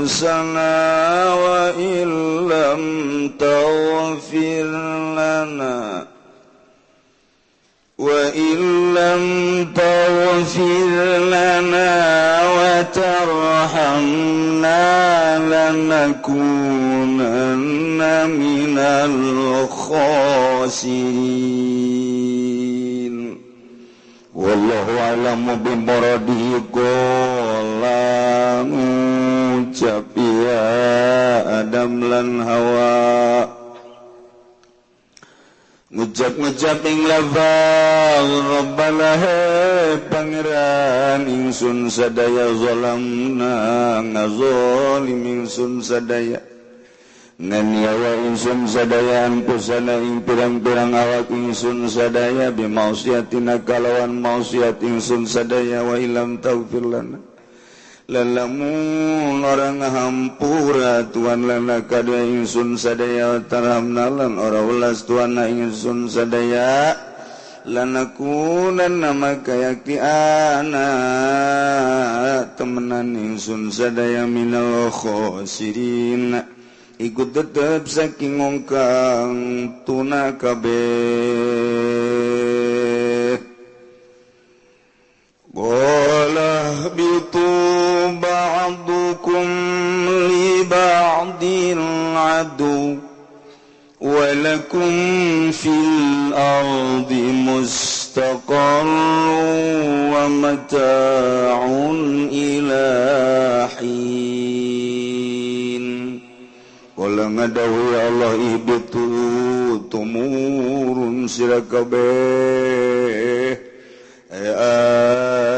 anfusana wa illam taghfir lana wa illam taghfir lana wa tarhamna lanakunanna minal khasirin. Wallahu a'lamu bimuradihi. Qala ngucap ya Adam lan Hawa ngucap-ngucap ing lafal Rabbana he pangeran ingsun sadaya zalamna ngazalim ingsun sadaya nganiaya ingsun sadaya anfusana ing pirang-pirang awak ingsun sadaya bimausiatina kalawan mausiat ingsun sadaya wa ilam taghfir lana lalamun orang hampura tuan lana kadua ingsun sadaya tarhamna lan ora welas tuan ingsun sadaya lanakunan maka yakti ana temenan ingsun sadaya minal khosirin ikut tetep saking ngongkang tuna kabeh. Qala bitu ba'dukum li ba'din adu wa lakum fil ardi mustaqarrun wa mata'un ila hin. Qala ngadahu ya Allah ihbitu tumurun sira kabeh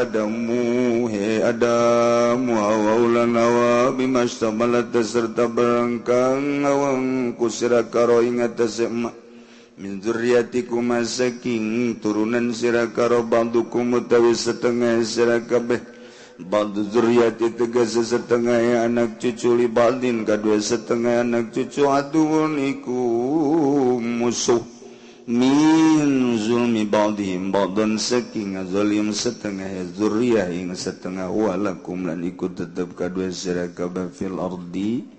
Adamu he Adamu hawa ulan hawa bimastamalat serta barangkang awang ku sira karo ing atase emak min dzurriyyatikum saking turunan sira karo ba'dukum utawi setengah sira kabeh ba'du dzurriyyati tegese setengah anak cucu li ba'din kadua setengah anak cucu aduun iku musuh min zulmi ba'dihim ba'dan saking zalim setengah zurriyah ing setengah walakum lan iku tetep kadue sira kabeh fil ardi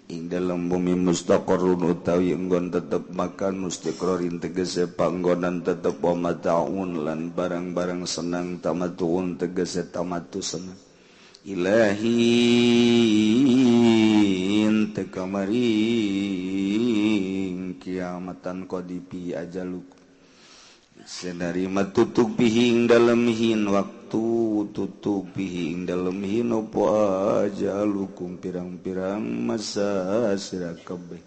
ing dalam bumi mustaqarrun utawi enggon tetep makan mustiqrarin tegese panggonan tetep wa mataun lan barang-barang senang tamatun tegese tamatu senang ilahin tekamaring kiamatan qadipi ajaluk senarima tutup pihi ing dalem hin waktu tutup pihi ing dalem hin opo ajalukum pirang-pirang masa sira kabeh.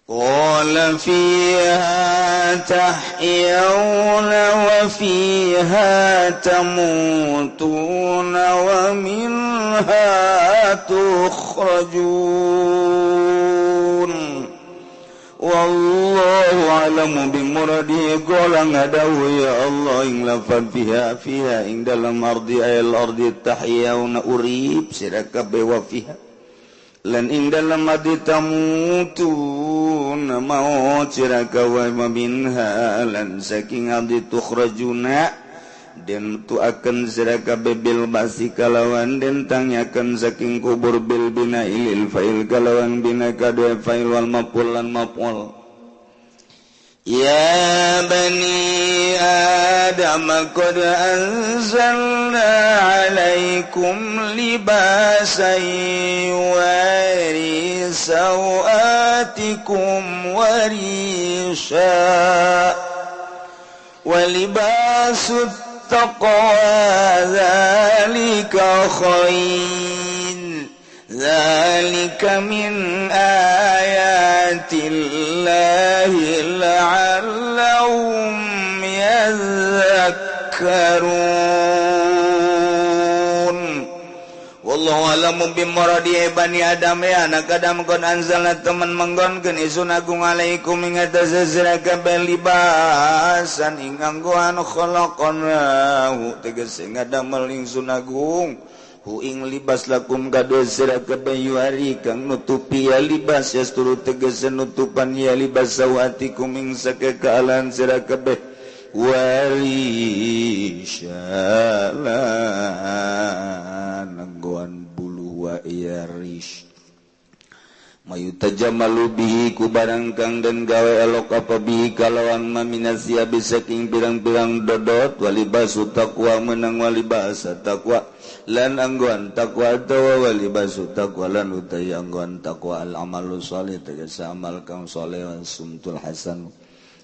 Qala fiha tahyawna wa fiha tamutuna wa minha tukhrajun. Wallahu a'lamu bimuradihi. Qala ngadawu ya Allah ing lafal fiha fiha ing dalam ardi ayal ardi tahyawna urib sira kabeh wa fiha lan ing dalam ardi tamutuna maut sira kabeh wa minha lan saking ardi tukhrajuna den tuaken sira kabeh bil basi kalawan den tanyaken saking kubur bil bina ilil fa'il kalawan bina kadue fa'il wal maf'ul lan maf'ul. Ya bani Adam qad anzalna alaikum libasan yuwari sawatikum warisha wa libasut taqwa dzalika khair dzalika min ayatillahi la'allahum yadhakkarun. Wallahu a'lamu bimuradi bani Adam ya anak Adam kon anzalna teman menggonkeun isun agung alaikum ing atase sira kabeh libasan ing anggoan khalaqnahu tegese ngadamel ingsun agung hu ing libas lakum kadue sira kabeh yuari kang nutupi ya libas yasturu tegese nutupan ya libas sawatikum ing sakekaalan sira kabeh wari syalan anggoan bulu ka iya rish mayutajamalu bihi ku barang kang den gawe elok apa bihi kalawan maminasia saking pirang-pirang dodot walibasu taqwa menang walibasa taqwa lan anggoan taqwa atawa walibasu taqwa lan utai anggoan taqwa al amalu sholih tegese amal kang sholeh sumtul hasan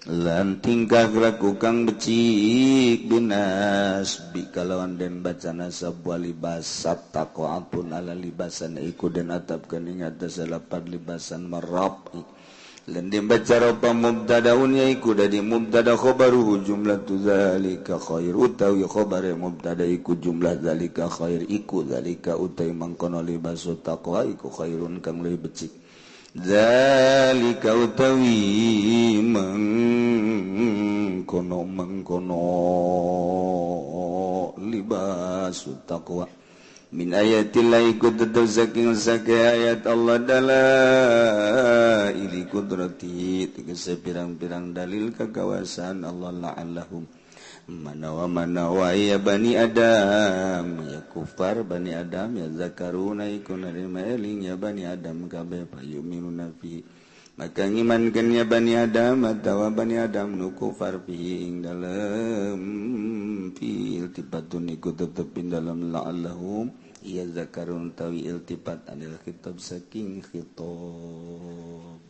lan tingkah laku kang becik binas bi kalawan den baca nasab walibasat taqwa pun ala libasan iku den atapkeun ing atas lapan libasan marab lan den baca ropa mubtadaun ya iku dadi mubtada khabaruhu jumlatu zalika khair utawi khabare mubtada iku jumlah zalika khair iku zalika utai mangkono libasu taqwa iku khairun kang leuwih becik zalika utawi mengkono mengkono libasu taqwa min ayatillahi kudu saking sake ayat Allah dalaili kudrati tegese pirang-pirang dalil kekawasan Allah la'allahum manawa manawa ya bani Adam ya kufar bani Adam ya zakaruna iku narima eling ya bani Adam kabeh payuminuna fi maka ngimankeun ya bani Adam atawa bani Adam nu kufar fi ing dalem fi iltifatun iku tetep ing dalem la'allahum ya zakarun tawi iltifat anil khitab saking khitab.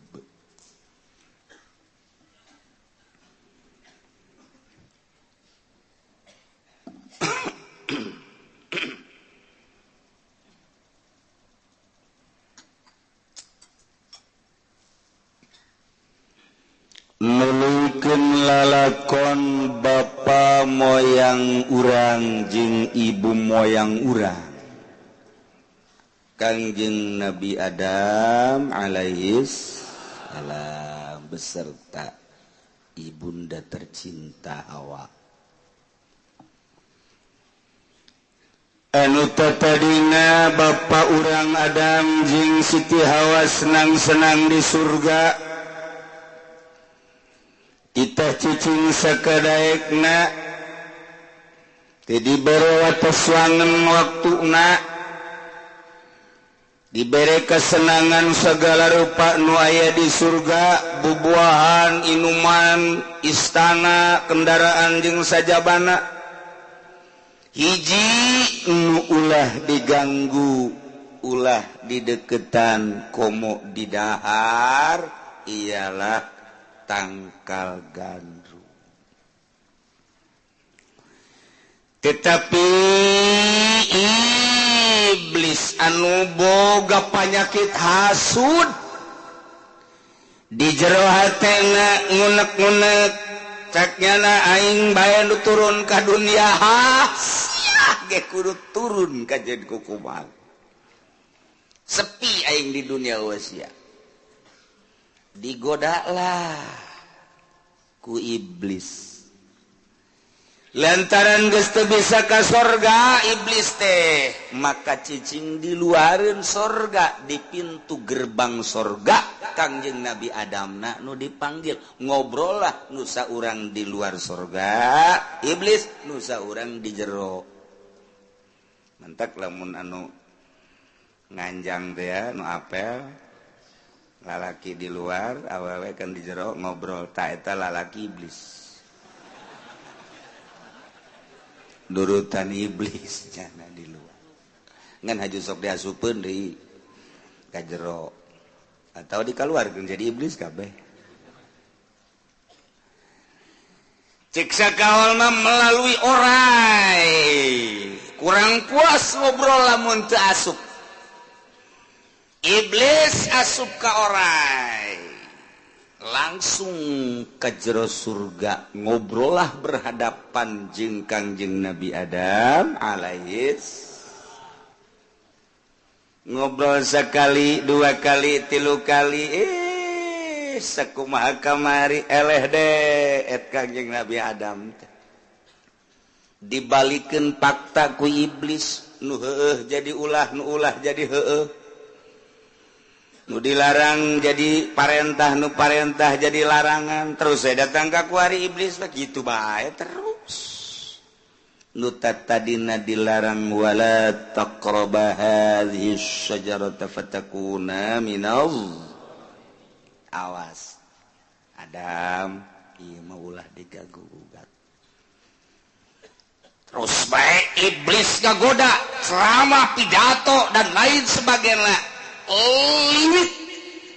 Nuluykeun lalakon bapa moyang urang jeung ibu moyang urang Kangjeng Nabi Adam alaihis salam beserta ibunda tercinta Hawa. Anu tatadina bapa urang Adam jeung Siti Hawa senang-senang di surga. Kita cicing sakadaekna teu dibere wates wangen waktuna dibere kesenangan segala rupa nu aya di surga, bubuahan, inuman, istana, kendaraan jeung sajabana. Hiji nu ulah diganggu, ulah dideketan, komo didahar ialah tangkal gandum. Tetapi iblis anu boga panyakit hasud di jero hatena ngunek-ngunek caknyana aing bae nu turun ka dunia sia ge kudu turun ka jeung kukumaha. Sepi aing di dunia wasia. Digodalah ku iblis lantaran geus teu bisa ka sorga iblis teh maka cicing di luareun sorga di pintu gerbang sorga Kangjeng Nabi Adamna nu dipanggil ngobrol lah nu saurang di luar sorga iblis nu saurang di jero. Mantak lamun anu nganjang teh ya nu apel lalaki di luar awewe kan di jero ngobrol ta eta lalaki iblis nurutan iblis jana di luar ngan haju sok diasupeun deui ka jero atau dikaluarkeun jadi iblis kabeh. Cek sakaol mah melalui orai kurang puas ngobrol lamun teu asup. Iblis asup ka orai langsung ke jero surga ngobrollah berhadapan jeung Kangjeng Nabi Adam alaihis. Ngobrol sekali, dua kali, tilu kali, sakumaha kamari eleh deh et Kangjeng Nabi Adam teh. Dibalikeun fakta ku iblis nu heueuh jadi ulah, nu ulah jadi heueuh. Nu dilarang jadi parentah, nu parentah jadi larangan. Terus saya datang ke kuari iblis begitu bae terus. Nu tadina dilarang wala taqraba hadhihi syajarata fatakuna minal. Awas Adam, ieu mah ulah digagu-gugat. Terus baik iblis ngagoda selama pidato dan lain sebagainya. Limit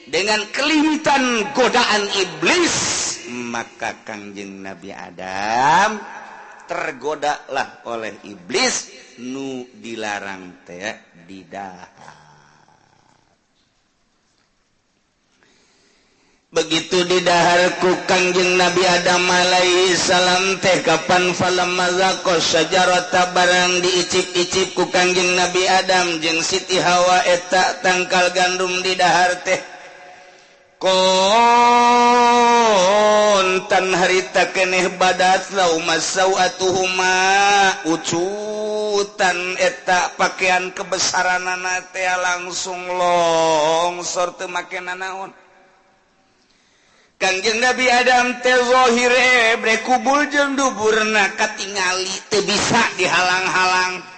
dengan kelimitan godaan iblis, maka Kangjeng Nabi Adam tergodalah oleh iblis nu dilarang teh didahar. Begitu didahar ku Kangjeng Nabi Adam alaihi salam teh kapan falamma zaqa syajarata barang diicip-icip ku Kangjeng Nabi Adam jeung Siti Hawa eta tangkal gandum didahar teh kontan harita keneh badat lauma sawatuhuma ucutan eta pakaian kebesaranana teh langsung longsor teu make nanaon. Kangjeng Nabi Adam teh zahire bre kubul jeung duburna katingali teu bisa dihalang-halang.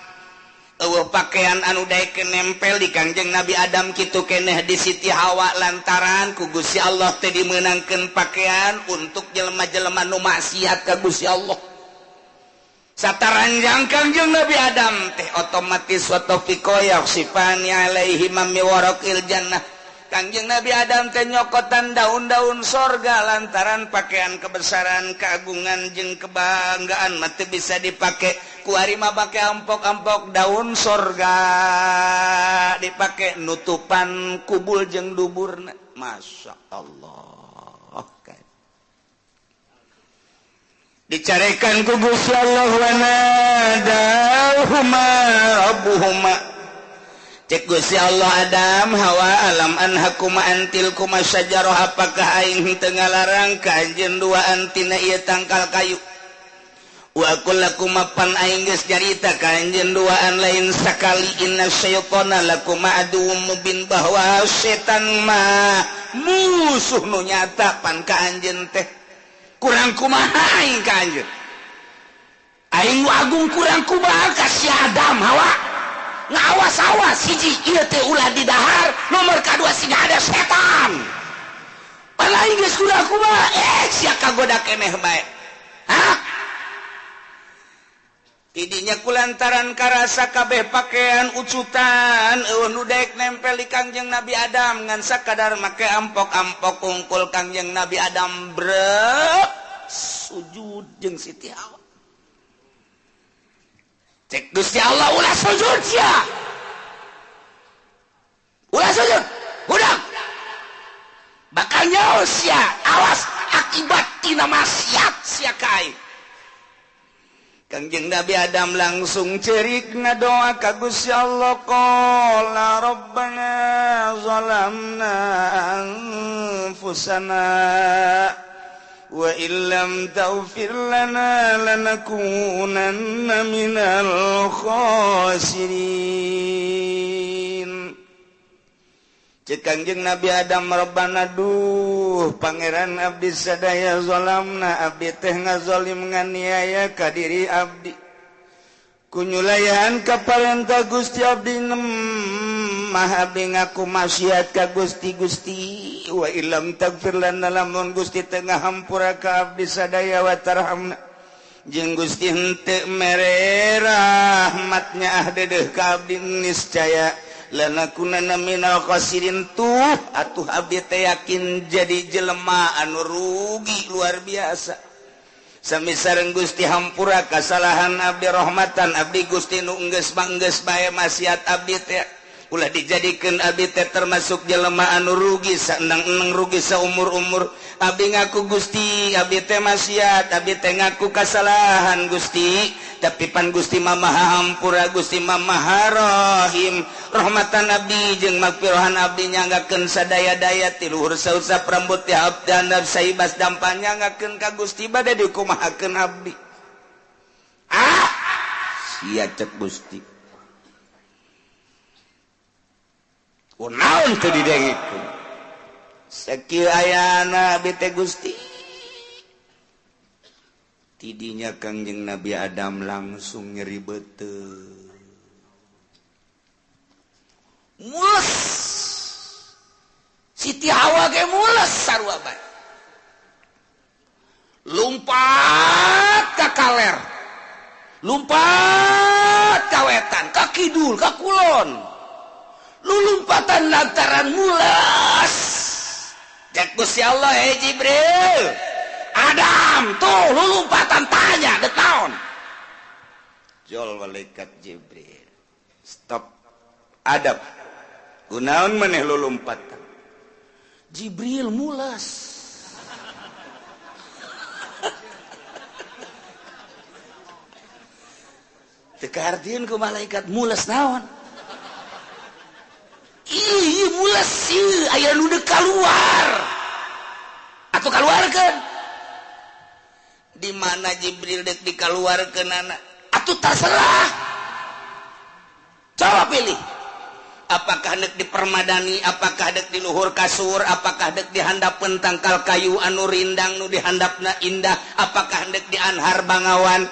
Eueuh pakaian anu daekeun nempel di Kangjeng Nabi Adam kitu keneh di Siti Hawa lantaran ku Gusti Allah teh dimeunangkeun pakaian untuk jelema-jelema nu maksiat ka Gusti Allah. Sataranjang Kangjeng Nabi Adam teh otomatis wa taufiqo yakhsifani alaihi min waraqil jannah. Kangjeng Nabi Adam teh nyokotan daun-daun sorga lantaran pakaian kebesaran, keagungan jeung kebanggaan mah teu bisa dipake. Ku ari mah pake ampok-ampok daun sorga dipake nutupan kubul jeung duburna. Masya Allah. Dicarekan ku Gusti Allah wa nadahuma rabbuhuma. Cek Gusti Allah Adam Hawa alam anhakuma antil kuma syajarah apakah aing teu ngalarang ka anjeun duaan tina ieu tangkal kayu wa qul lakuma pan aing geus nyarita ka anjeun duaan lain sakali inna syaitana lakuma aduwwum mubin bahwa setan mah musuh nu nyata pan ka anjeun teh kurang kumaha aing ka anjeun aing nu agung kurang kumaha ka si Adam Hawa ngawas-awas hiji ieu teh ulah didahar nomor kadua siga ada setan lain geus kuda kumaha sia kagoda keneh bae. Hah? Tidinya kulantaran karasa kabeh pakaian ucutan eueuh nu daek nempel di Kangjeng Nabi Adam ngan sakadar make ampok-ampok kungkul Kangjeng Nabi Adam brek sujud jeung Siti Hawa. Cek Gusti Allah ulah sujud sia. Ulah sujud. Hudang. Bakal nyaho sia. Awas akibat tina maksiat sia ka aing. Kangjeng Nabi Adam langsung cerik ngadoa ka Gusti Allah qala rabbana zalamna anfusana wa illam taghfir lana lanakunanna minal khasirin. Cek Kangjeng Nabi Adam rabbana duh pangeran abdi sadaya zalamna abdi teh ngazalim nganiaya ka diri abdi kunyulayan ka parentah Gusti abdi mah abdi ngaku maksiat ka Gusti Gusti wa illam taghfir lana lamun Gusti teu ngahampura ka abdi sadaya wa tarhamna jeung Gusti henteu mere rahmatnya ah dedeuh ka abdi niscaya lanakunanna minal khasirin. Tuh atuh abdi teh yakin jadi jelema anu rugi luar biasa. Sami sareng Gusti hampura kasalahan abdi rahmatan abdi Gusti nu enggeus manggeus bae maksiat abdi teh ulah dijadikeun abdi teh termasuk jelema anu rugi saendang-endang rugi saumur-umur. Abdi ngaku Gusti abdi teh maksiat abdi teh ngaku kasalahan Gusti tapi pan Gusti mah maha hampura Gusti mah maha rahim rahmatan abdi jeung magfirohan abdi nyanggakeun sadaya-daya ti luhur sausap rambut ti abdi handap saibas dampan nyanggakeun ka Gusti bade dikumahakeun abdi. Ah sia cek Gusti kunaon teu didengikeun sakieu ayana abdi teh Gusti Tidinya Kangjeng Nabi Adam langsung nyeri beuteung. Mules. Siti Hawa ge mules sarua bae. Lumpat ka kaler. Lumpat ka wetan, ka kidul, ka kulon. Lulumpatan lantaran mules. Cek Gusti Allah, "Hei Jibril, Adam tuh lulumpatan tanya dek naon?" Jol malaikat Jibril, "Stop. Adam, kunaon maneh lulumpatan?" Jibril mules. Teu kahartieun ku malaikat mules naon? Ih, mules ieu aya nu deuk kaluar. Atuh kaluarkeun. Di mana Jibril dek dikaluarkeunana? Atuh terserah. Coba pilih. Apakah dek di permadani, apakah dek di luhur kasur, apakah dek di handapeun tangkal kayu anu rindang nu dihandapna indah, apakah dek di anhar bangawan.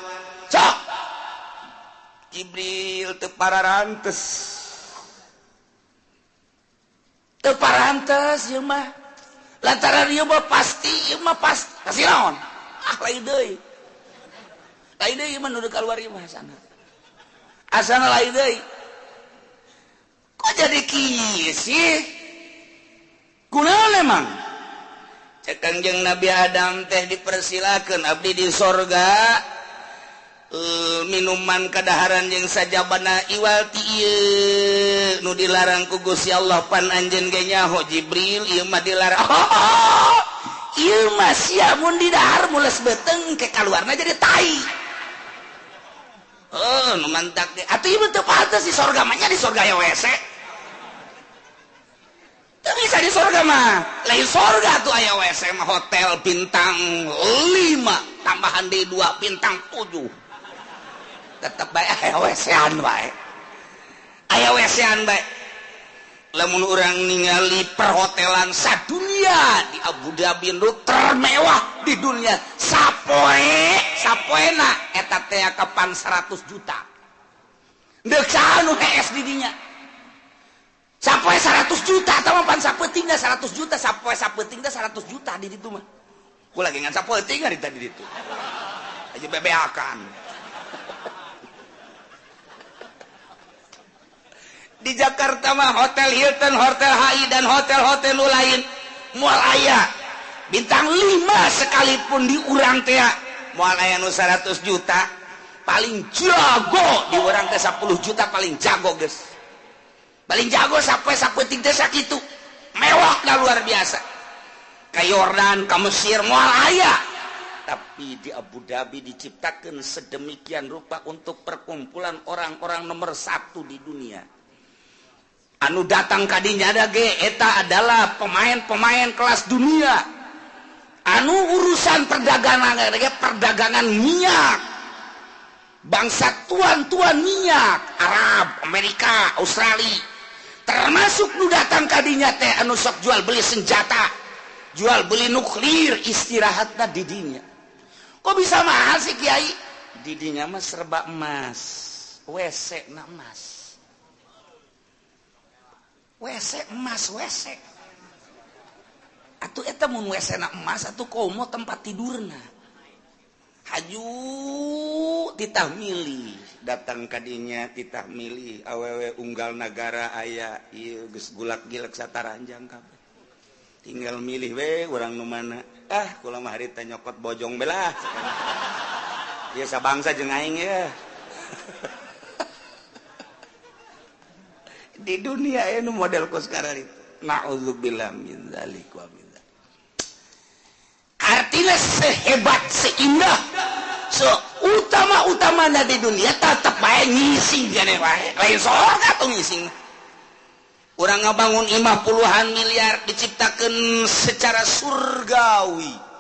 Sok. Jibril teu pararantes. Teu parantes ieu mah. Lantaran ieu mah pasti, ieu mah pasti. Kasih naon? Ah, lain deui. Lain deui mah nu kaluar ieu mah asana. Asana lain deui. Kok jadi kieu sih? Kunaon emang? Cek Kangjeng Nabi Adam teh dipersilakeun abdi di sorga minuman kadaharan jeung sajabana iwal ti ieu nu dilarang ku Gusti Allah pan anjeun ge nyaho Jibril ieu mah dilarang. Oh, ieu mah sia mun didahar mules beuteung ke kaluarna jadi tai. Oh, nu mantak ge atuh ieu teu pantes di sorga mah nya di sorga aya WC. Teu bisa di sorga mah. Lain sorga tuh aya WC mah hotel bintang 5 tambahan deui 2 bintang 7. Tetep bae aya WC-an bae. Aya WC-an bae. Lamun urang ningali perhotelan sadunia di Abu Dhabi nu termewah di dunia sapoe sapoena eta teh kapan 100 juta. Deuk saha nu hees di dinya? Sapoe 100 juta atawa pan sapeutingna 100 juta, sapoe sapeutingna 100 juta di ditu mah. Ku lagi ngan sapeuting hari tadi ditu. Aja bebeakan. Di Jakarta mah Hotel Hilton, Hotel HI dan hotel-hotel nu lain moal aya bintang 5 sekalipun di urang teh moal aya nu 100 juta, paling jago di urang teh 10 juta paling jago geus. Paling jago sampai sapeuting teh sakitu. Mewah dah luar biasa. Ka Yordan, ka Mesir moal aya. Tapi di Abu Dhabi diciptakan sedemikian rupa untuk perkumpulan orang-orang nomor 1 di dunia. Anu datang kadinya ada ge eta adalah pemain-pemain kelas dunia. Anu urusan perdagangan ge perdagangan minyak. Bangsa tuan-tuan minyak Arab, Amerika, Australia. Termasuk nu datang kadinya teh anu sok jual beli senjata, jual beli nuklir, istirahatna di dinya. Kok bisa mahal sih Kiai? Di dinya mah serba emas, WC na emas. WC emas WC. Atuh eta mun WC na emas atuh komo tempat tidurna. Haju titah milih datang kadinya titah milih awewe unggal nagara aya ieu geus gulak-gilek sataranjang kabeh. Tinggal milih we urang nu mana. Ah kula mah harita nyokot bojong belah. Ieu sabangsa jeung aing ye. Di dunia ini model ku sekarang itu. Na'udzubillah min dzalik wa min dzalik. Artinya sehebat, seindah, seutama-utamana di dunia tetep bae ngising jane wae. Lain sorga tuh ngising. Urang ngabangun imah puluhan miliar diciptakeun secara surgawi.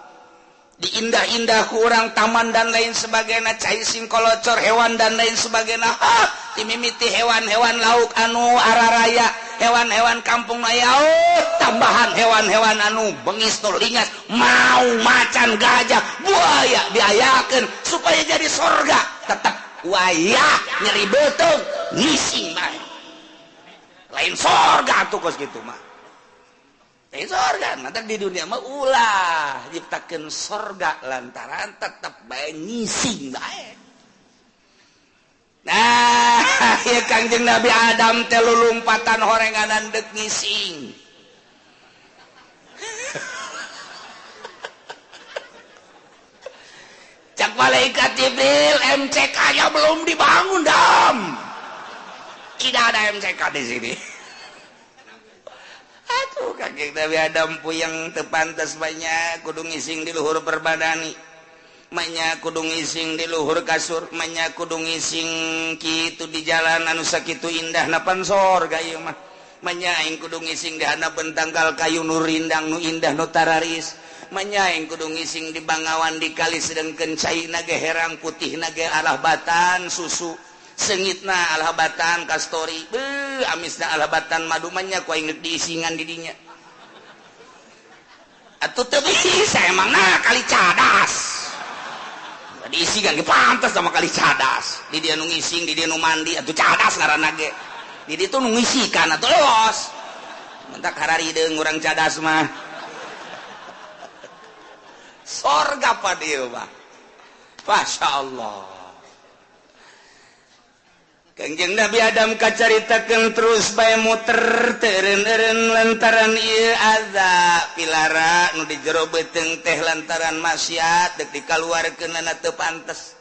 Diindah-indah ku urang taman dan lain sebagainya, cai singkolocor hewan dan lain sebagainya. Ha, timimiti hewan-hewan lauk anu araraya hewan-hewan kampung aya oh, tambahan hewan-hewan anu bengis nu lingas mau macan gajah buaya diayakeun supaya jadi sorga tetap wayah nyeri beuteung ngising bae lain sorga atuh kos kitu mah lain sorga mantap di dunia mah ulah nyiptakeun sorga lantaran tetep bae ngising bae. Nah, ya Kangjeng Nabi Adam teh lulumpatan horenganan deuk ngising. Cak malaikat Jibril, MCK-nya belum dibangun, Dam. Tidak ada MCK di sini. Aduh, Kangjeng Nabi Adam puyeng teu pantes banyak kudu ngising di luhur perbadani. Manya kudu ngising di luhur kasur, manya kudu ngising kitu di jalan anu sakitu indah napan sorga ieu mah. Manya aing kudu ngising di handapeun tangkal kayu nu rindang nu indah nu tararis. Manya aing kudu ngising di bangawan di kali sedengkeun caina ge herang putihna ge alah batan susu, seungitna alah batan kastori, beuh amisna alah batan madu manya ku aing deuk diisingan di dinya. Atuh teu bisa emang nah kali cadas. Diisi kan pantas sama kali cadas di dia nu ngising di dia nu mandi atuh cadas ngaranna ge di ditu nu ngisikan atuh los mentak hararideung urang cadas mah sorga pa dieu mah masyaallah. Kangjeng Nabi Adam kacaritakeun terus bae muter teureun-eureun lantaran ieu azab pilara nu di jero beuteung teh lantaran maksiat deuk dikaluarkeunana teu pantes.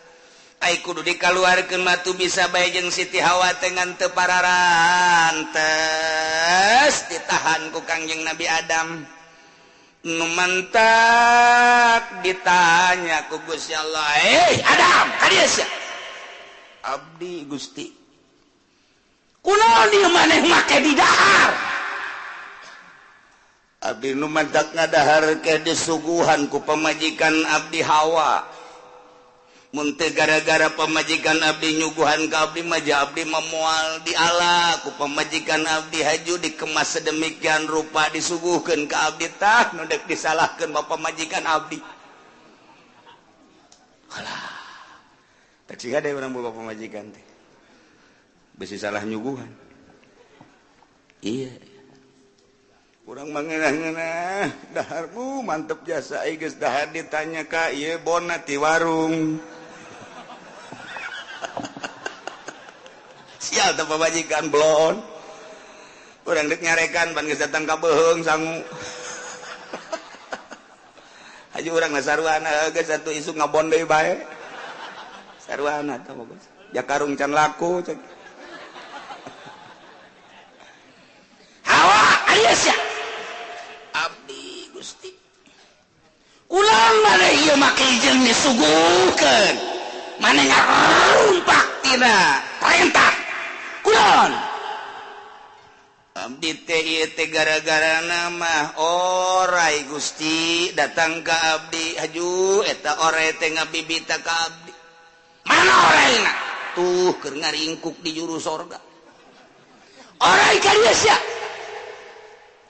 Ai kudu dikaluarkeun mah tu bisa bae jeung Siti Hawa teh ngan teu pararantes ditahan ku Kangjeng Nabi Adam. Nu mantak ditanya ku Gusti Allah, "Eh Adam, ka dieu sia?" Abdi Gusti. Kunaon ieu maneh make di dahar? Abdi nu mantak ngadahar ke disuguhan ku pamajikan abdi Hawa. Mun teu gara-gara pamajikan abdi nyuguhan ka abdi mah abdi mah moal diala ku pamajikan abdi haju dikemas sedemikian rupa disuguhkeun ka abdi tah nu deuk disalahkeun ba pamajikan abdi. Alah. Tak siga deui urang boga pamajikan teh. Besi salah nyuguhan. Iya. Urang mangeunah-ngeunah daharmu mantep jasa ai geus dahar ditanya ka ieu bona ti warung. Sial teh pamajikan blon. Urang deuk nyarekan pan geus datang ka beuheung sangu. Haji urang saruana geus atuh isuk ngabon deui bae. Saruana tah bagus. Jakarung can laku cek. Hawa alias ya. Abdi Gusti. Ulang maneh ieu make jeung disuguhkeun. Maneh ngarumpak tina perintah. Kulon. Abdi teh ieu teh gara-gara mah orai Gusti datang ka abdi haju eta orai teh ngabibita ka abdi. Mana oraina? Tuh keur ngaringkuk di juru sorga. Orai ka dieu sia.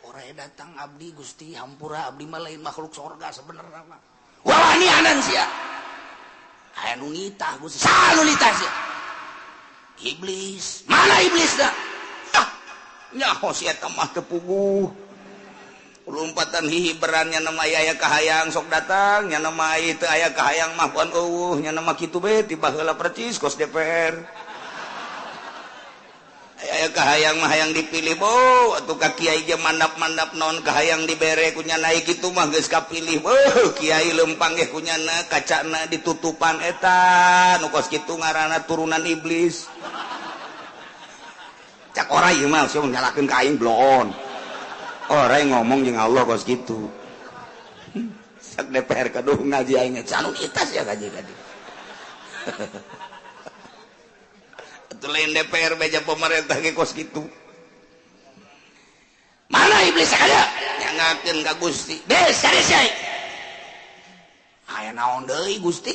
Orai datang abdi Gusti hampura abdi mah lain makhluk sorga sebenarnya mah. Wawanianan sia. Aya nu nitah Gusti. Saha nu nitah sia? Iblis. Mana iblisna? Ah, nyaho sia eta mah teu puguh. Lompatan hihiberan nya nama aya kahayang sok datang nya nama teu aya kahayang mah pon eueuh nya nama kitu bae ti baheula percis kos DPR. Aya kahayang mah hayang dipilih bo atuh ka kiai ge mandap-mandap naon kahayang dibere ku nya naik kitu mah geus kapilih beuh kiai lempang ge ku nyana kacana ditutupan eta nu kos kitu ngaranna turunan iblis. Cak ora ieu mah sia nyalakeun ka aing bloon. Orang ngomong jeung Allah kos kitu. Sak DPR kaduh ngaji aing canu itas ya ngaji tadi. Atuh lain DPR beja pemerintah ge kos kitu. Mana iblis sakada? Nyangakeun ka Gusti. Des kades yai. Aya naon deui Gusti?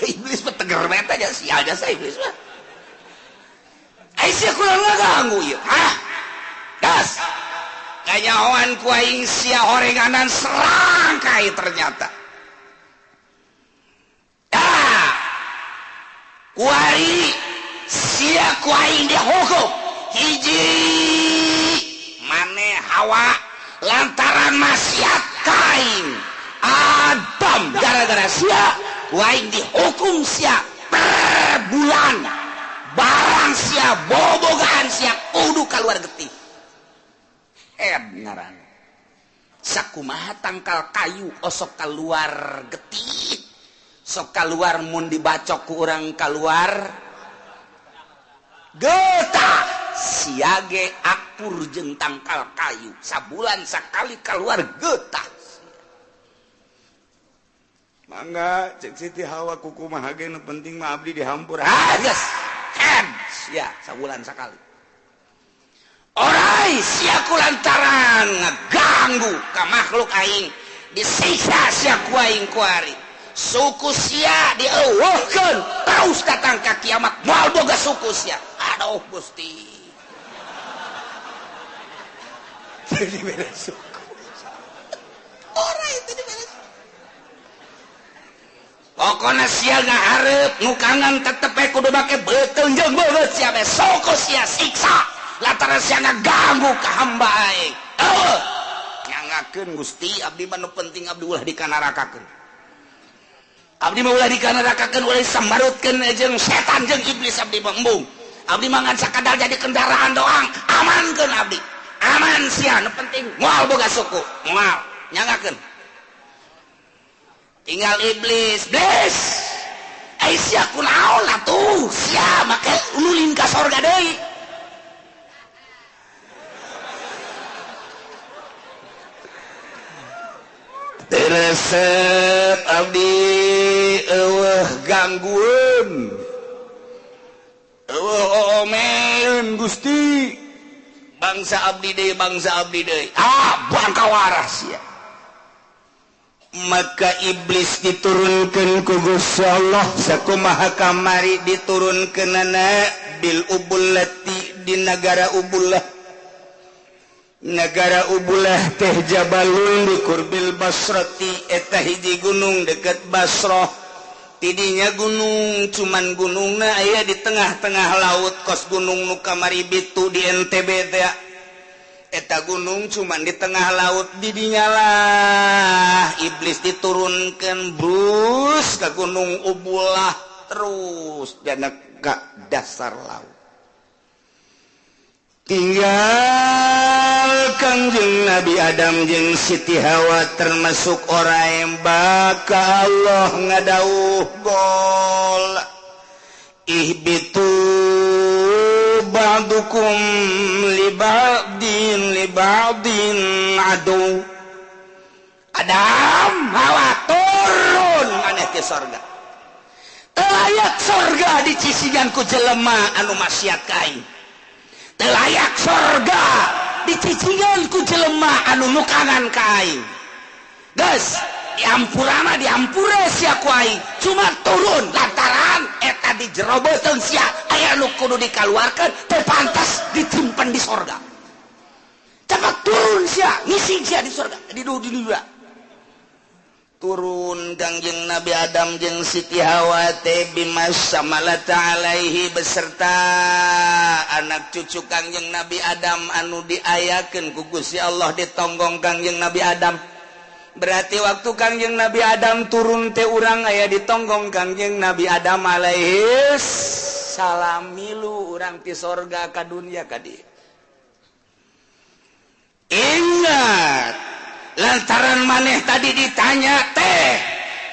Iblis mah teger beta aja sial jasa iblis mah. Ai Ai sia kurang ngaganggu ieu. Hah? Gas. Kanyahoan ku aing sia horenganan serangkai ternyata. Ah. Kuari sia ku aing dihukum. Hiji maneh Hawa lantaran maksiat ka aing. Adam gara-gara sia ku aing dihukum sia per bulan. Barang sia bobogaan sia kudu kaluar getih. Ed ngaran. Sakumaha tangkal kayu osok keluar getih. Sok keluar mun dibacok ku urang keluar getah. Siage akur jeung tangkal kayu sabulan sakali keluar getah. Mangga cek Siti Hawa kukumaha ge nu penting mah abdi dihampur. Ah geus. Ed sia sabulan sakali. Orai sia ku lantaran ngaganggu ka makhluk aing disiksa sia ku aing kuari. Suku sia dieuweuhkeun terus datang ka kiamat moal boga suku sia. Aduh Gusti. Jadi beda suku. Orai itu dibere suku. Pokona sia ngahareup nu kangen tetep we kudu make beuteung jeung beungeut sia be suku sia siksa lantaran sia ngaganggu ka hamba aing. Eueuh. Nyangakeun Gusti abdi mah nu penting abdi ulah dikanarakakeun. Abdi mah ulah dikanarakakeun ulah disambarutkeun jeung setan jeung iblis abdi mah embung. Abdi mah ngan sakadar jadi kendaraan doang, amankeun abdi. Aman sia nu penting moal boga suku, moal nyangakeun. Tinggal iblis, iblis. Ai sia kunaon atuh? Sia make ulin ka sorga deui. Teu resep abdi eueuh ganggueun. Eueuh oomeun Gusti. Bangsa abdi deui, bangsa abdi deui. Ah, bangka waras sia. Maka iblis diturunkan ku Gusti Allah sakumaha kamari diturunkeunana bil ubullati di nagara Ubullah. Nagara Ubullah teh jabalun di kurbil Basrati eta hiji gunung deket Basrah. Tidinya gunung cuman gunungna aya di tengah-tengah laut kos gunung nu kamari bitu di NTB teh. Eta gunung cuman di tengah laut didinya lah iblis diturunkan brus ke gunung Ubullah terus dana ke dasar laut. Tinggal Kangjeng Nabi Adam jeung Siti Hawa termasuk orang baka Allah ngadauh gol. Ihbitu ba'dukum li ba'din adu. Adam Hawa turun maneh ke sorga. Teu layak sorga dicisigan ku jelema anu maksiat ka aing. Teu layak sorga dicicigan ku jelema anu nukangan ka aing. Geus diampurana diampure sia ku aing, cuma turun lantaran eta di jero beuteung sia aya nu kudu dikaluarkeun teu pantas disimpen di sorga. Cepat turun sia, ngisi sia di sorga, di dunia. Turun Kangjeng Nabi Adam jeung Siti Hawa teh bimas samalata alaihi beserta anak cucu Kangjeng Nabi Adam anu diayakeun ku Gusti Allah ditonggong Kangjeng Nabi Adam. Berarti waktu Kangjeng Nabi Adam turun teh urang aya ditonggong Kangjeng Nabi Adam alaihi salam milu urang ti sorga ka dunia ka dieu. Ingat lantaran maneh tadi ditanya teh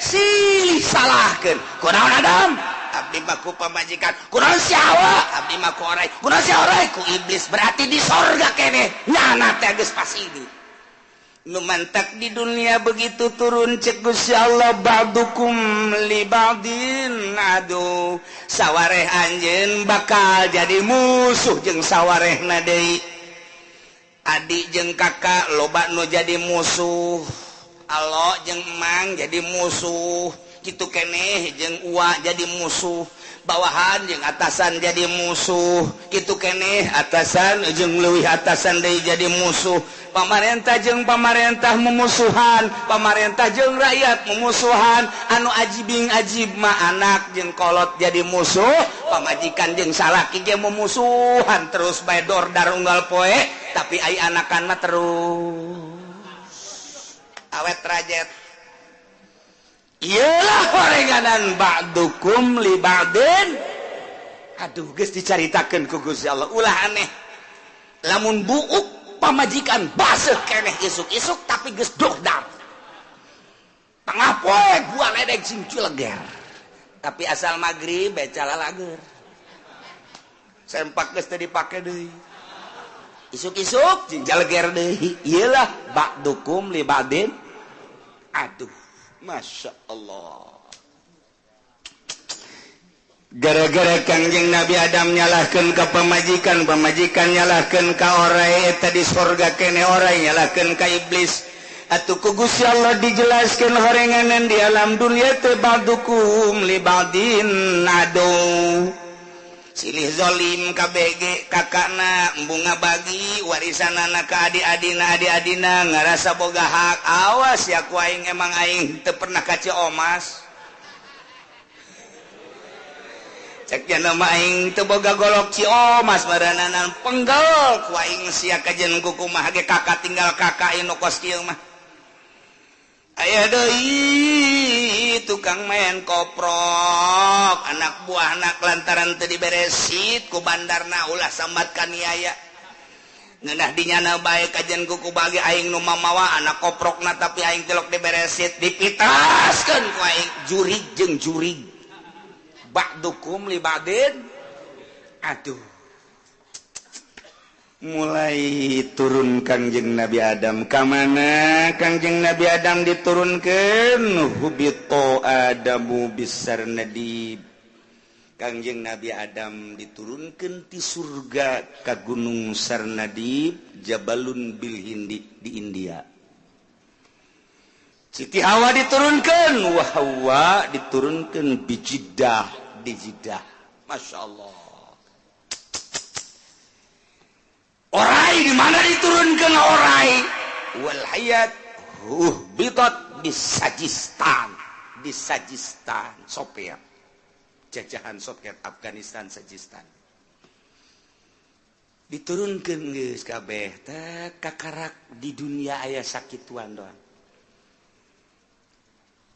silih salahkeun kunaon Adam abdi mah ku pamajikan kunaon si Hawa abdi mah ku orai kunaon si orai ku iblis berarti di sorga keneh nyana teh geus pasti nu mantak di dunia begitu turun cek Gusti Allah ba'dukum li ba'din adu sawareh anjeun bakal jadi musuh jeung sawarehna deui. Adik jeung kakak loba nu jadi musuh, alo jeung emang jadi musuh, kitu keneh jeung uwa jadi musuh. Bawahan jeung atasan jadi musuh, kitu keneh atasan jeung leuwih atasan deui jadi musuh. Pamarentah jeung pamarentah memusuhan, pamarentah jeung rakyat memusuhan. Anu ajibing ajib mah anak jeung kolot jadi musuh, pamajikan jeung salaki ge memusuhan terus bae dordar unggal poe, tapi ai anakan mah terus awet rajet. Iyalah horenganan ba'dukum li ba'din. Aduh, geus dicaritakeun ku Gusti Allah, ulah aneh. Lamun buuk pamajikan baseuh keneh isuk-isuk tapi geus dordar. Tengah poe gua ledeg sing cileger. Tapi asal magrib bae calalager. Sempak geus teu dipake deui. Isuk-isuk cing jaleger deui. Iyalah ba'dukum li ba'din. Aduh, Masya Allah. Gara-gara Kangjeng Nabi Adam nyalahkeun ka pamajikan, pamajikan nyalahkeun ka orai, eta di sorga kene orai nyalahkeun ka iblis. Atuh ku Gusti Allah dijelaskeun horenganan di alam dunia teh ba'dukum li ba'din adu. Silih zolim KBG kakakna bunga bagi warisanana ka adi-adina, adi-adina ngarasa boga hak. Awas ya ku aing, emang aing teu pernah ka Ciomas. Cek nama aing teu boga golok Ciomas barananan penggel ku aing sia kajen kumaha ge kakak tinggal kakak anu kos kieu mah. Aya deui tukang main koprok, anak buah anak lantaran teu diberesit ku bandarna ulah sambat kaniaya. Ngeunah dinyana bae kajen kuku bagi aing nu mamawa anak koprokna tapi aing tilok diberesit dipitaskeun ku aing jurig jeung jurig. Ba'dukum li ba'din. Aduh. Mulai turun Kangjeng Nabi Adam ka mana? Kangjeng Nabi Adam diturunkeun hubito Adamu bisarnadib. Kangjeng Nabi Adam diturunkeun ti surga ka Gunung Sarnadib, Jabalun bil Hindi di India. Siti Hawa diturunkeun, wa Hawa diturunkeun bi Jiddah di Jiddah. Masya Allah. Orai di mana diturunkan orai? Wal hayat bitat di Sajistan, di Sajistan Soviet. Jajahan Soviet Afghanistan Sajistan. Diturunkan geus kabeh teh kakarak di dunia aya sakituan doang.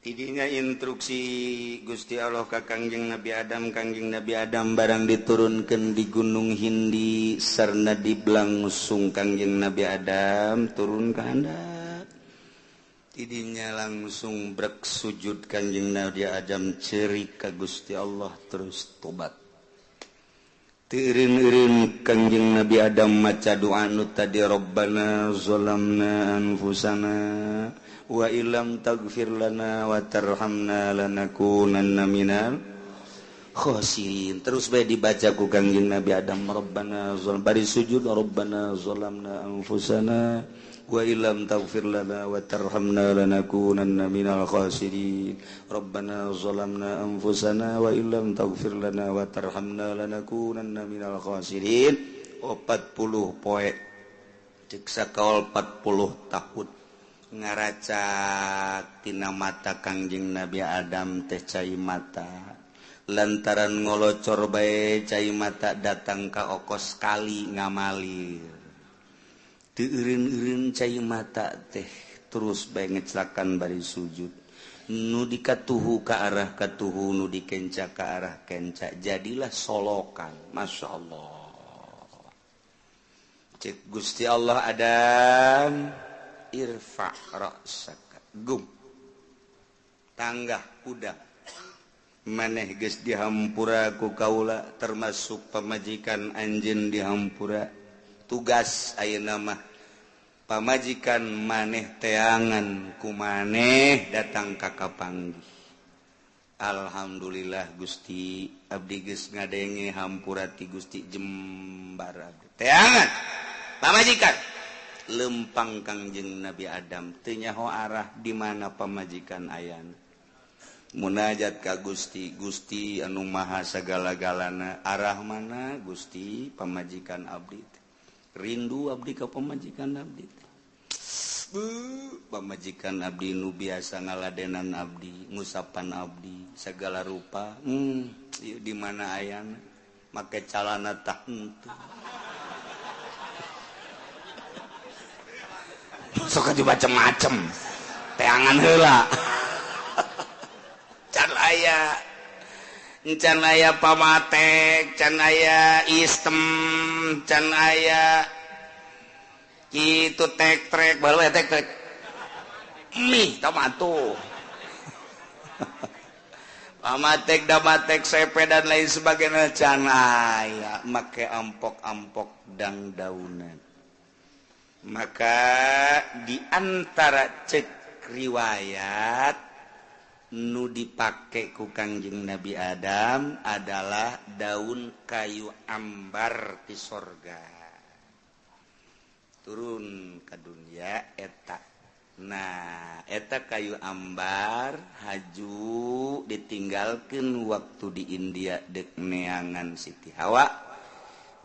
Tidinya instruksi Gusti Allah ka Kangjeng Nabi Adam, Kangjeng Nabi Adam barang diturunkan di Gunung Hindi Sarnadib langsung Kangjeng Nabi Adam turun ke handap. Tidinya langsung brek sujud Kangjeng Nabi Adam cerik ka Gusti Allah terus tobat. Teu eureun-eureun Kangjeng Nabi Adam maca doa nu tadi Rabbana zalamna anfusana wa illam taghfir lana wa tarhamna lanakunanna minal khasirin. Terus bae dibaca ku Kangjeng Nabi Adam Rabbana zalam bari sujud Rabbana zalamna anfusana wa illam taghfir lana wa tarhamna lanakunanna minal khasirin. Rabbana zalamna anfusana wa illam taghfir lana wa tarhamna lanakunanna minal khasirin. 40 poe cek sakaol 40 tahun ngaracak tina mata Kangjeng Nabi Adam teh cai mata lantaran ngolocor bae cai mata datang ka okos kali ngamalir teu eureun-eureun cai mata teh terus bae ngeclakan bari sujud nu dikatuhu ka arah katuhu nu dikenca ka arah kenca jadilah solokan. Masya Allah. Cek Gusti Allah Adam irfa ra'saka gum tanggah kuda maneh geus dihampura ku kaula termasuk pamajikan anjeun dihampura tugas ayeuna mah pamajikan maneh teangan ku maneh datang ka kapanggih. Alhamdulillah Gusti abdi geus ngadenge hampura ti Gusti jembar abdi teangan pamajikan lempang Kangjeng Nabi Adam teu nyaho arah di mana pamajikan ayana. Munajat ka Gusti, Gusti anu maha sagala-galana, arah mana Gusti pamajikan abdi teh. Rindu abdi ka pamajikan abdi teh. Pamajikan abdi nu biasa ngaladenan abdi, ngusapan abdi segala rupa. Ieu di mana ayana? Make calana tah henteu. Sok aja macem-macem. Teangan heula. Can aya, can aya pamatek, can aya istem, can aya kitu tek trek, baru tek trek. Mih tamato. Pamatek, damatek, sepe dan lain sebagainya can aya, make ampok-ampok dang daunan. Maka di antara cek riwayat nu dipake ku Kangjeng Nabi Adam adalah daun kayu ambar ti sorga turun ke dunia eta. Nah eta kayu ambar haju ditinggalkan waktu di India dek neangan Siti Hawa,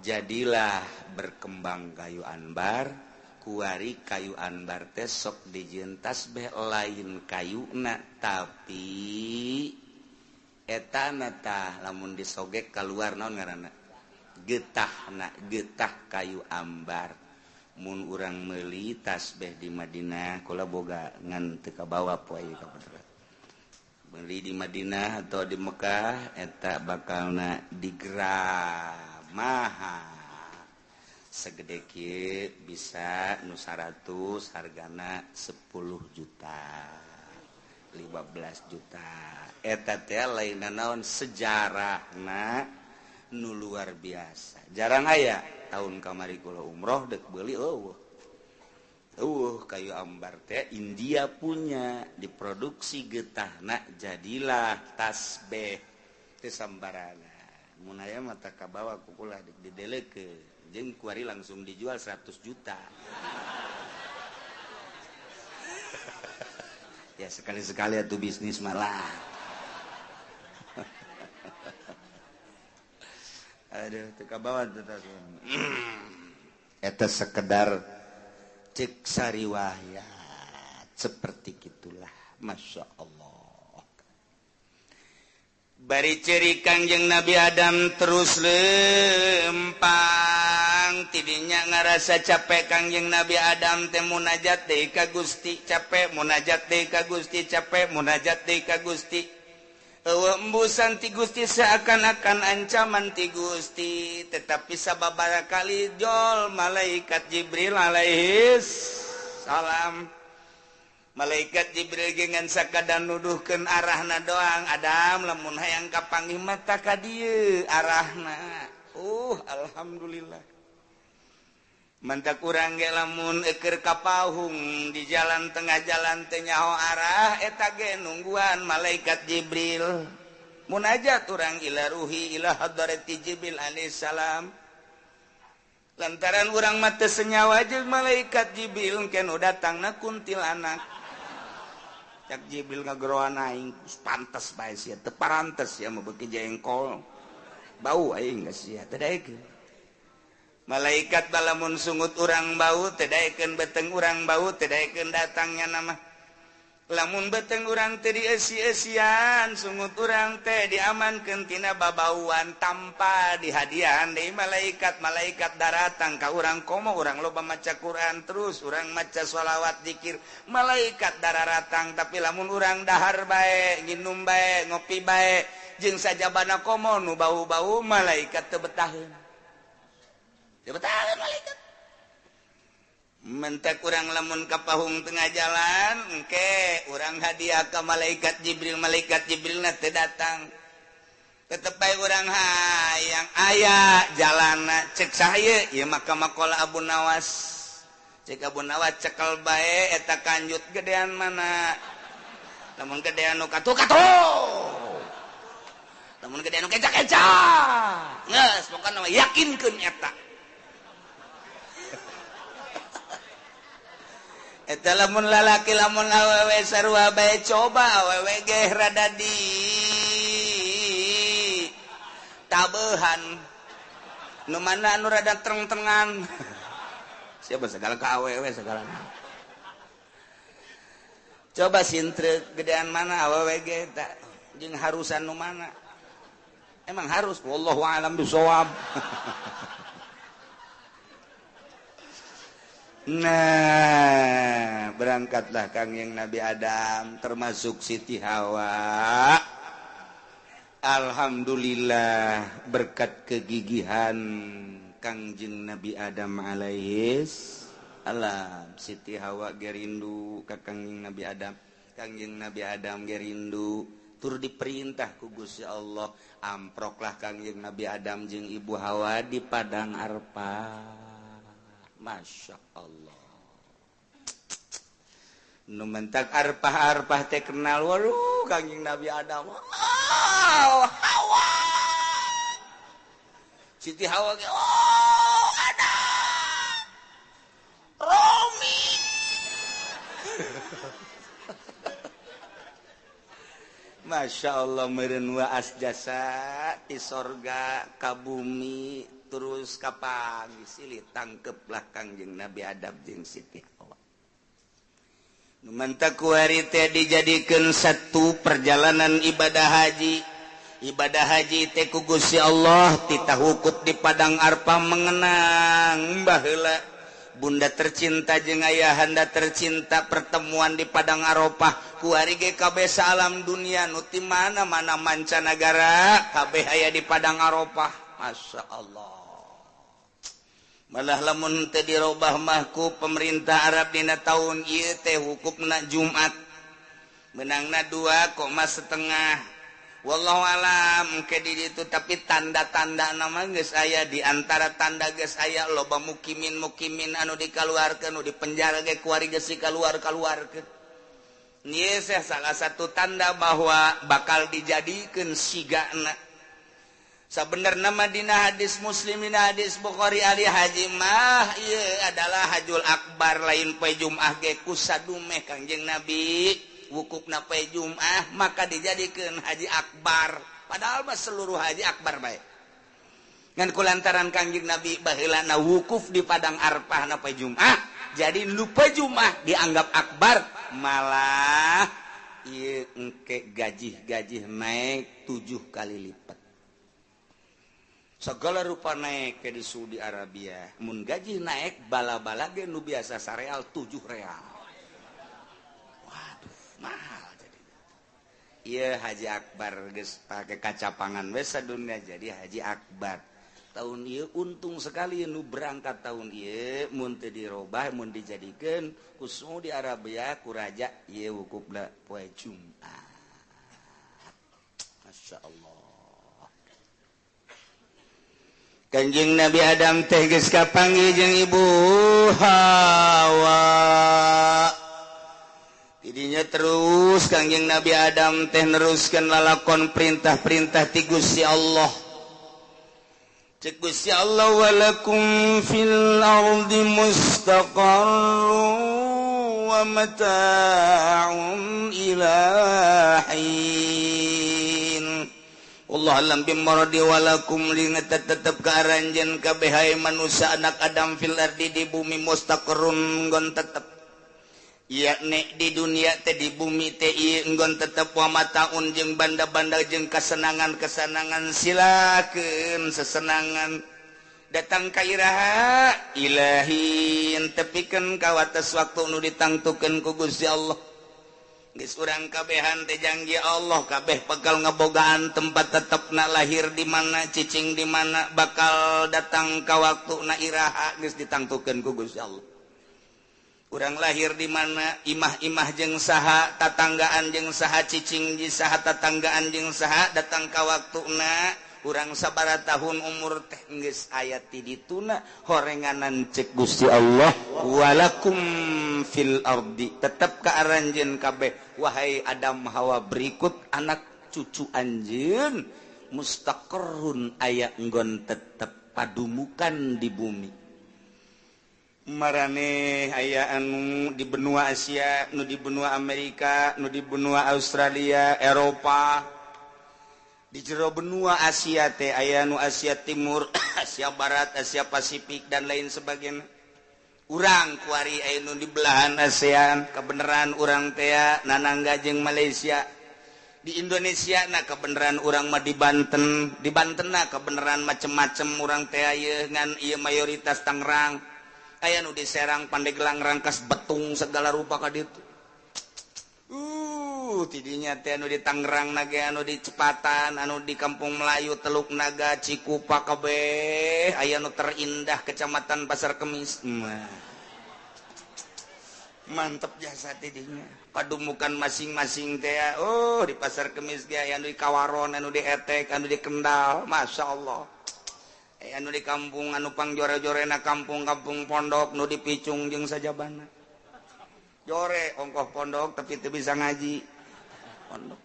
jadilah berkembang kayu ambar. Kuari kayu anbar teh sok dijieun tasbih lain kayuna tapi etana tah lamun disogek kaluar naon ngaranna getahna, getah kayu ambar. Mun urang meuli tasbih di Madinah kula boga ngan teu kabawa poe ka bener. Meuli di Madinah atau di Mekah eta bakalna digeram mahal. Segede kieu bisa nu 100 hargana 10 juta 15 juta. Eta teh lain naon sejarahna nu luar biasa. Jarang aya tahun kamari kula umroh dek beuli eueuh. Eueuh kayu ambar teh India punya diproduksi getahna jadilah tasbih teh sambarangan. Mun aya mah tah kabawa ku kula dek didelekeun. Jeung kuari langsung dijual 100 juta. Ya sekali-sekali atuh bisnis malah. Aduh teu kabawa teh. Eta sekedar cek sariwayat seperti gitulah. Masya Allah. Bari ceri Kangjeng Nabi Adam terus lempang tidinya ngarasa capek Kangjeng Nabi Adam teh munajat deui ka Gusti capek, munajat deui ka Gusti capek, munajat deui ka Gusti. Eueuh embusan ti Gusti seakan-akan ancaman ti Gusti, tetapi sababaraha kali jol malaikat Jibril alaihis salam. Malaikat Jibril gengan sakadar nuduhkeun arahna doang, Adam lamun hayang kapanggih mata ka dieu arahna. Alhamdulillah. Mantak urang ge lamun eukeur ka pahung di jalan tengah jalan teu nyaho arah eta ge nungguan malaikat Jibril. Munajat urang ila ruhi ila hadrati Jibril alaihissalam. Lantaran urang mah teu senyawa jeung malaikat Jibril engke nu datangna kuntilanak. Cak Jibril ngageroan aing pantes bae sia teu parantes sia mah beuki jengkol. Bau aing geus sia teu daekeun. Malaikat balamun sungut urang bau teu daekeun, beteng urang bau teu daekeun datangnya nama. Lamun beteng urang teh dieusi-eusian, sungut urang teh diamankeun tina babauan tanpa dihadiahan deui malaikat. Malaikat daratang ka urang komo urang loba maca Quran terus, urang maca sholawat zikir, malaikat dararatang. Tapi lamun urang dahar bae, nginum bae, ngopi bae, jeung sajabana komo nu bau-bau malaikat teu betaheun. Teu betaheun malaikat. Mentak urang lamun ka pahung tengah jalan engke urang hadiah ka malaikat Jibril, malaikat Jibril na teu datang. Tetep bae urang hayang aya jalana cek saha ieu maka makola Abu Nawas. Cek Abu Nawas cekel bae eta kanjut gedean mana. Lamun gedean nu katuh katuh. Lamun gedean nu keca-keca. Geus pokona mah yakinkeun eta. Eta lamun lalaki lamun awewe sarua bae, coba awewe ge rada di tabehan nu mana anu rada tereng-terengan. Siapa segala ka awewe segala. Coba sintrek gedean mana awewe ge ta jeung harusan nu mana. Emang harus, wallahu a'lam bishawab. Nah, berangkatlah Kangjeng Nabi Adam termasuk Siti Hawa. Alhamdulillah berkat kegigihan Kangjeng Nabi Adam alaihis salam. Siti Hawa gerindu ka Kangjeng Nabi Adam, Kangjeng Nabi Adam gerindu, tur diperintah ku Gusti Allah, amproklah Kangjeng Nabi Adam jeung Ibu Hawa di padang Arfah. Masya Allah. Nu mentak arpah-arpah teh kenal, waduh Kangjeng Nabi Adam. Oh, Hawa. Siti Hawa ge, oh, Adam. Romi. Masya Allah meureun waas jasa ti sorga ka bumi terus kapanggih silih tangkeplah Kangjeng Nabi Adam jeung Siti Hawa. Nu mantak kuari teh dijadikeun satu perjalanan ibadah haji. Ibadah haji teh ku Gusti Allah titah wukuf di padang Arfah mengenang baheula bunda tercinta jeung ayahanda tercinta pertemuan di padang Arafah kuari ge kabeh alam dunia nu ti mana-mana mancanagara kabeh aya di padang Arafah. Masya Allah. Malah lamun teu dirobah mah ku pemerintah Arab dina taun ieu teh hukupna Jumat menangna 2,5. Wallahu alam ke di ditu, tapi tanda-tanda nama geus aya, di antara tanda geus aya loba mukimin-mukimin anu dikaluarkeun, nu dipenjara ge kuari geus dikaluar-kaluarkeun. Ieu salah satu tanda bahwa bakal dijadikeun sigana. Sabenerna mah dina hadis Muslim, dina hadis Bukhari, ali haji mah ieu adalah hajul akbar, lain poe Jumat ge kusadumeh Kangjeng Nabi wukufna poe Jumat maka dijadikeun haji akbar. Padahal mah seluruh haji akbar bae. Ngan kulantaran Kangjeng Nabi baheulana wukuf di padang Arfah na poe Jumat, jadi nu poe Jumat dianggap akbar, malah ieu engke gajih-gajih naik 7 kali lipat. Segala rupa naik ke di Saudi Arabia. Mun gaji naik bala-bala ge nu biasa sareal 7 real. Waduh, mahal jadi. Iya Haji Akbar geus pake kacapangan we sadunya jadi Haji Akbar. Tahun ieu untung sekali nu berangkat tahun ieu mun teu dirobah mun dijadikeun ku Saudi Arabia ku raja ieu wukufna poe Jumat. Masya Allah. Kanjeng Nabi Adam teh geus kapanggih jeung Ibu Hawa. Tidinya terus Kanjeng Nabi Adam teh neruskeun lalakon perintah-perintah ti Gusti Allah. Cek Gusti Allah, walakum fil ardi mustaqarrun wa mata'un ila hin. Allah alam bimaradi walakum linget tetep ka aranjeun kabeh hae manusia anak Adam fil ardi di bumi mustaqarrun nggon tetep, yakni di dunia teh di bumi teh ieu nggon tetep wa mataun jeung banda-banda jeung kasenangan-kesenangan, silakeun sesenangan datang ka iraha ilahin tepikeun ka wates waktu nu ditangtukeun ku Gusti Allah. Geus urang kabehan teh janji Allah kabeh bakal ngebogaan tempat tetepna, lahir di mana, cicing di mana, bakal datang ka waktuna iraha geus ditangtukeun ku Gusti Allah. Urang lahir di mana, imah-imah jeung saha, tatanggaan jeung saha, cicing di saha, tatanggaan jeung saha, datang ka waktuna urang sabaraha tahun umur teh geus aya ti dituna horenganan cek Gusti Allah walakum fil ardi tetep ka aranjeun kabeh wahai Adam Hawa berikut anak cucu anjeun mustaqarrun aya nggon tetep padumukan di bumi. Maraneh aya anu di benua Asia, nu di benua Amerika, nu di benua Australia, Eropa. Di jero benua Asia teh aya nu Asia Timur, Asia Barat, Asia Pasifik, dan lain sebagainya. Urang kuari aya nu di belahan ASEAN, kebenaran urang teh nanangga jeung Malaysia. Di Indonesia, nah, kebenaran urang mah di Banten. Di Banten, nah, kebenaran macem-macem urang teh ngan ieu mayoritas Tangerang. Aya nu di Serang, Pandeglang, Rangkas Betung, segala rupa ka ditu. Tidinya teh anu di Tangerang na ge, anu di Cepatan, anu di Kampung Melayu, Teluk Naga, Cikupa, kabeh aya nu terindah Kecamatan Pasar Kemis. Mantep jasa tidinya padumukan masing-masing teh. Oh, di Pasar Kemis ge aya anu di Kawaron, anu di Etek, anu di Kendal, Masya Allah. Anu di kampung anu pangjore-jorena kampung-kampung pondok, nu di Picung jeung sajabana. Jore ongkoh pondok tapi teu bisa ngaji pondok.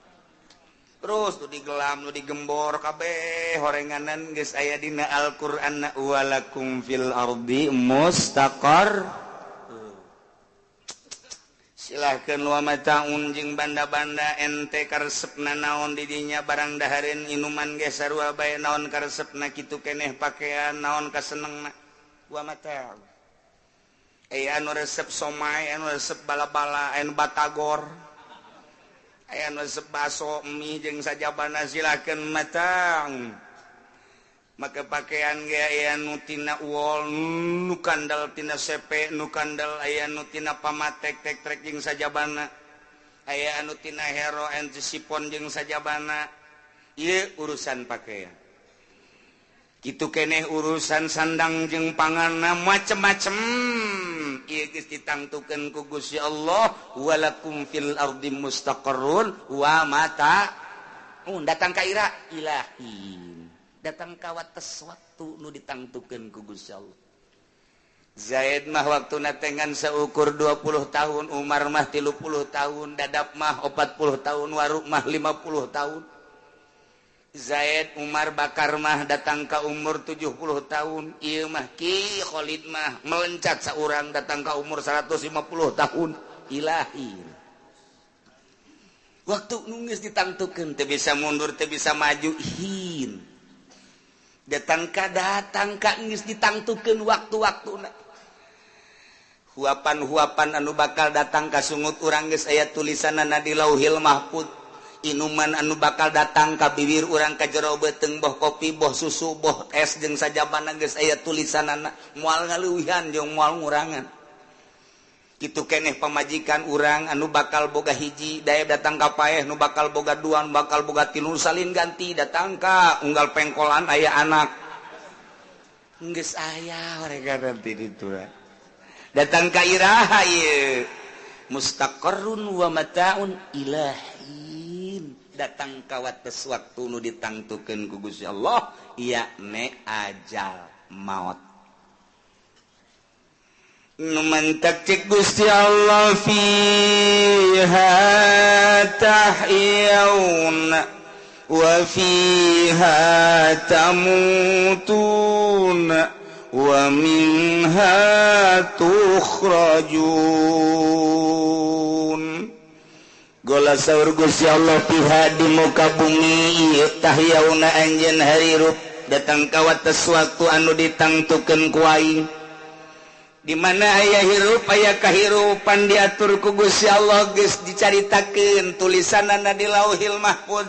Terus tuh digelam, nu digembor, kabeh horenganan geus aya dina Al-Qur'an, walakum fil ardi mustaqar. Silahkan, wa mataun jeung banda-banda ente karesepna naon didinya, barang dahareun, inuman ge sarua bae, naon karesepna kitu keneh, pakaian naon kasenengna. Wa mataun, aya anu resep somai, anu resep bala-bala, anu batagor, aya anu resep baso, mie jeung sajabana, silakan. Matang maka pakaian ge aya nu tina wol, nu kandal tina sepe, nu kandal aya nu tina pamatek, tek trek jeung sajabana, aya anu tina hero anu sipon jeung sajabana. Ieu urusan pakaian. Kitu keneh urusan sandang jeung panganna, macem-macem. Ieu geus ditangtukeun ku Gusti Allah, walakum fil ardi mustaqarrun wa mata. Datang ka ira ilahi, datang ka wates waktu nu ditangtukeun ku Gusti Allah. Zaid mah waktu natengan seukur 20 tahun, Umar mah 30 tahun, Dadap mah 40 tahun, Waruk mah 50 tahun. Zaid, Umar, Bakar mah datang ke umur 70 tahun. Ieu mah Ki Khalid mah melencat seorang datang ke umur 150 tahun. Ilahi, waktu nu geus ditangtukeun teu bisa mundur, teu bisa maju. Hin datang ka, datang ka geus ditangtukeun waktu-waktu. Huapan-huapan anu bakal datang ka sungut urang geus aya tulisanana di Lauhil Mahfud. Inuman anu bakal datang ka bibir urang, ka jero beuteung, boh kopi, boh susu, boh es jeung sajabana, geus aya tulisanana, moal ngaleuwihan jeung moal ngurangan. Kitu keneh pamajikan urang anu bakal boga hiji daya datang ka paeh, nu bakal boga dua, nu bakal boga tilu, salin ganti, datang ka unggal pengkolan aya anak, geus aya mereka nanti ditu. Datang ka iraha ieu? Mustaqarrun wa mataun ilahin, datang ka wates waktu nu ditangtukeun ku Gusti Allah, yakni ajal maut. Nu mantak cek Gusti Allah, fiha tahyauna wa fiha tamutuna wa minha tukhrajun. Gola saur Gusti Allah, fiha di muka bumi ieu, tahyauna anjeun harirup, datang ka wates waktu anu ditangtukeun ku aing. Di mana aya hirup, aya kahirupan diatur ku Gusti Allah, geus dicaritakeun tulisanana di Lauhil Mahfud.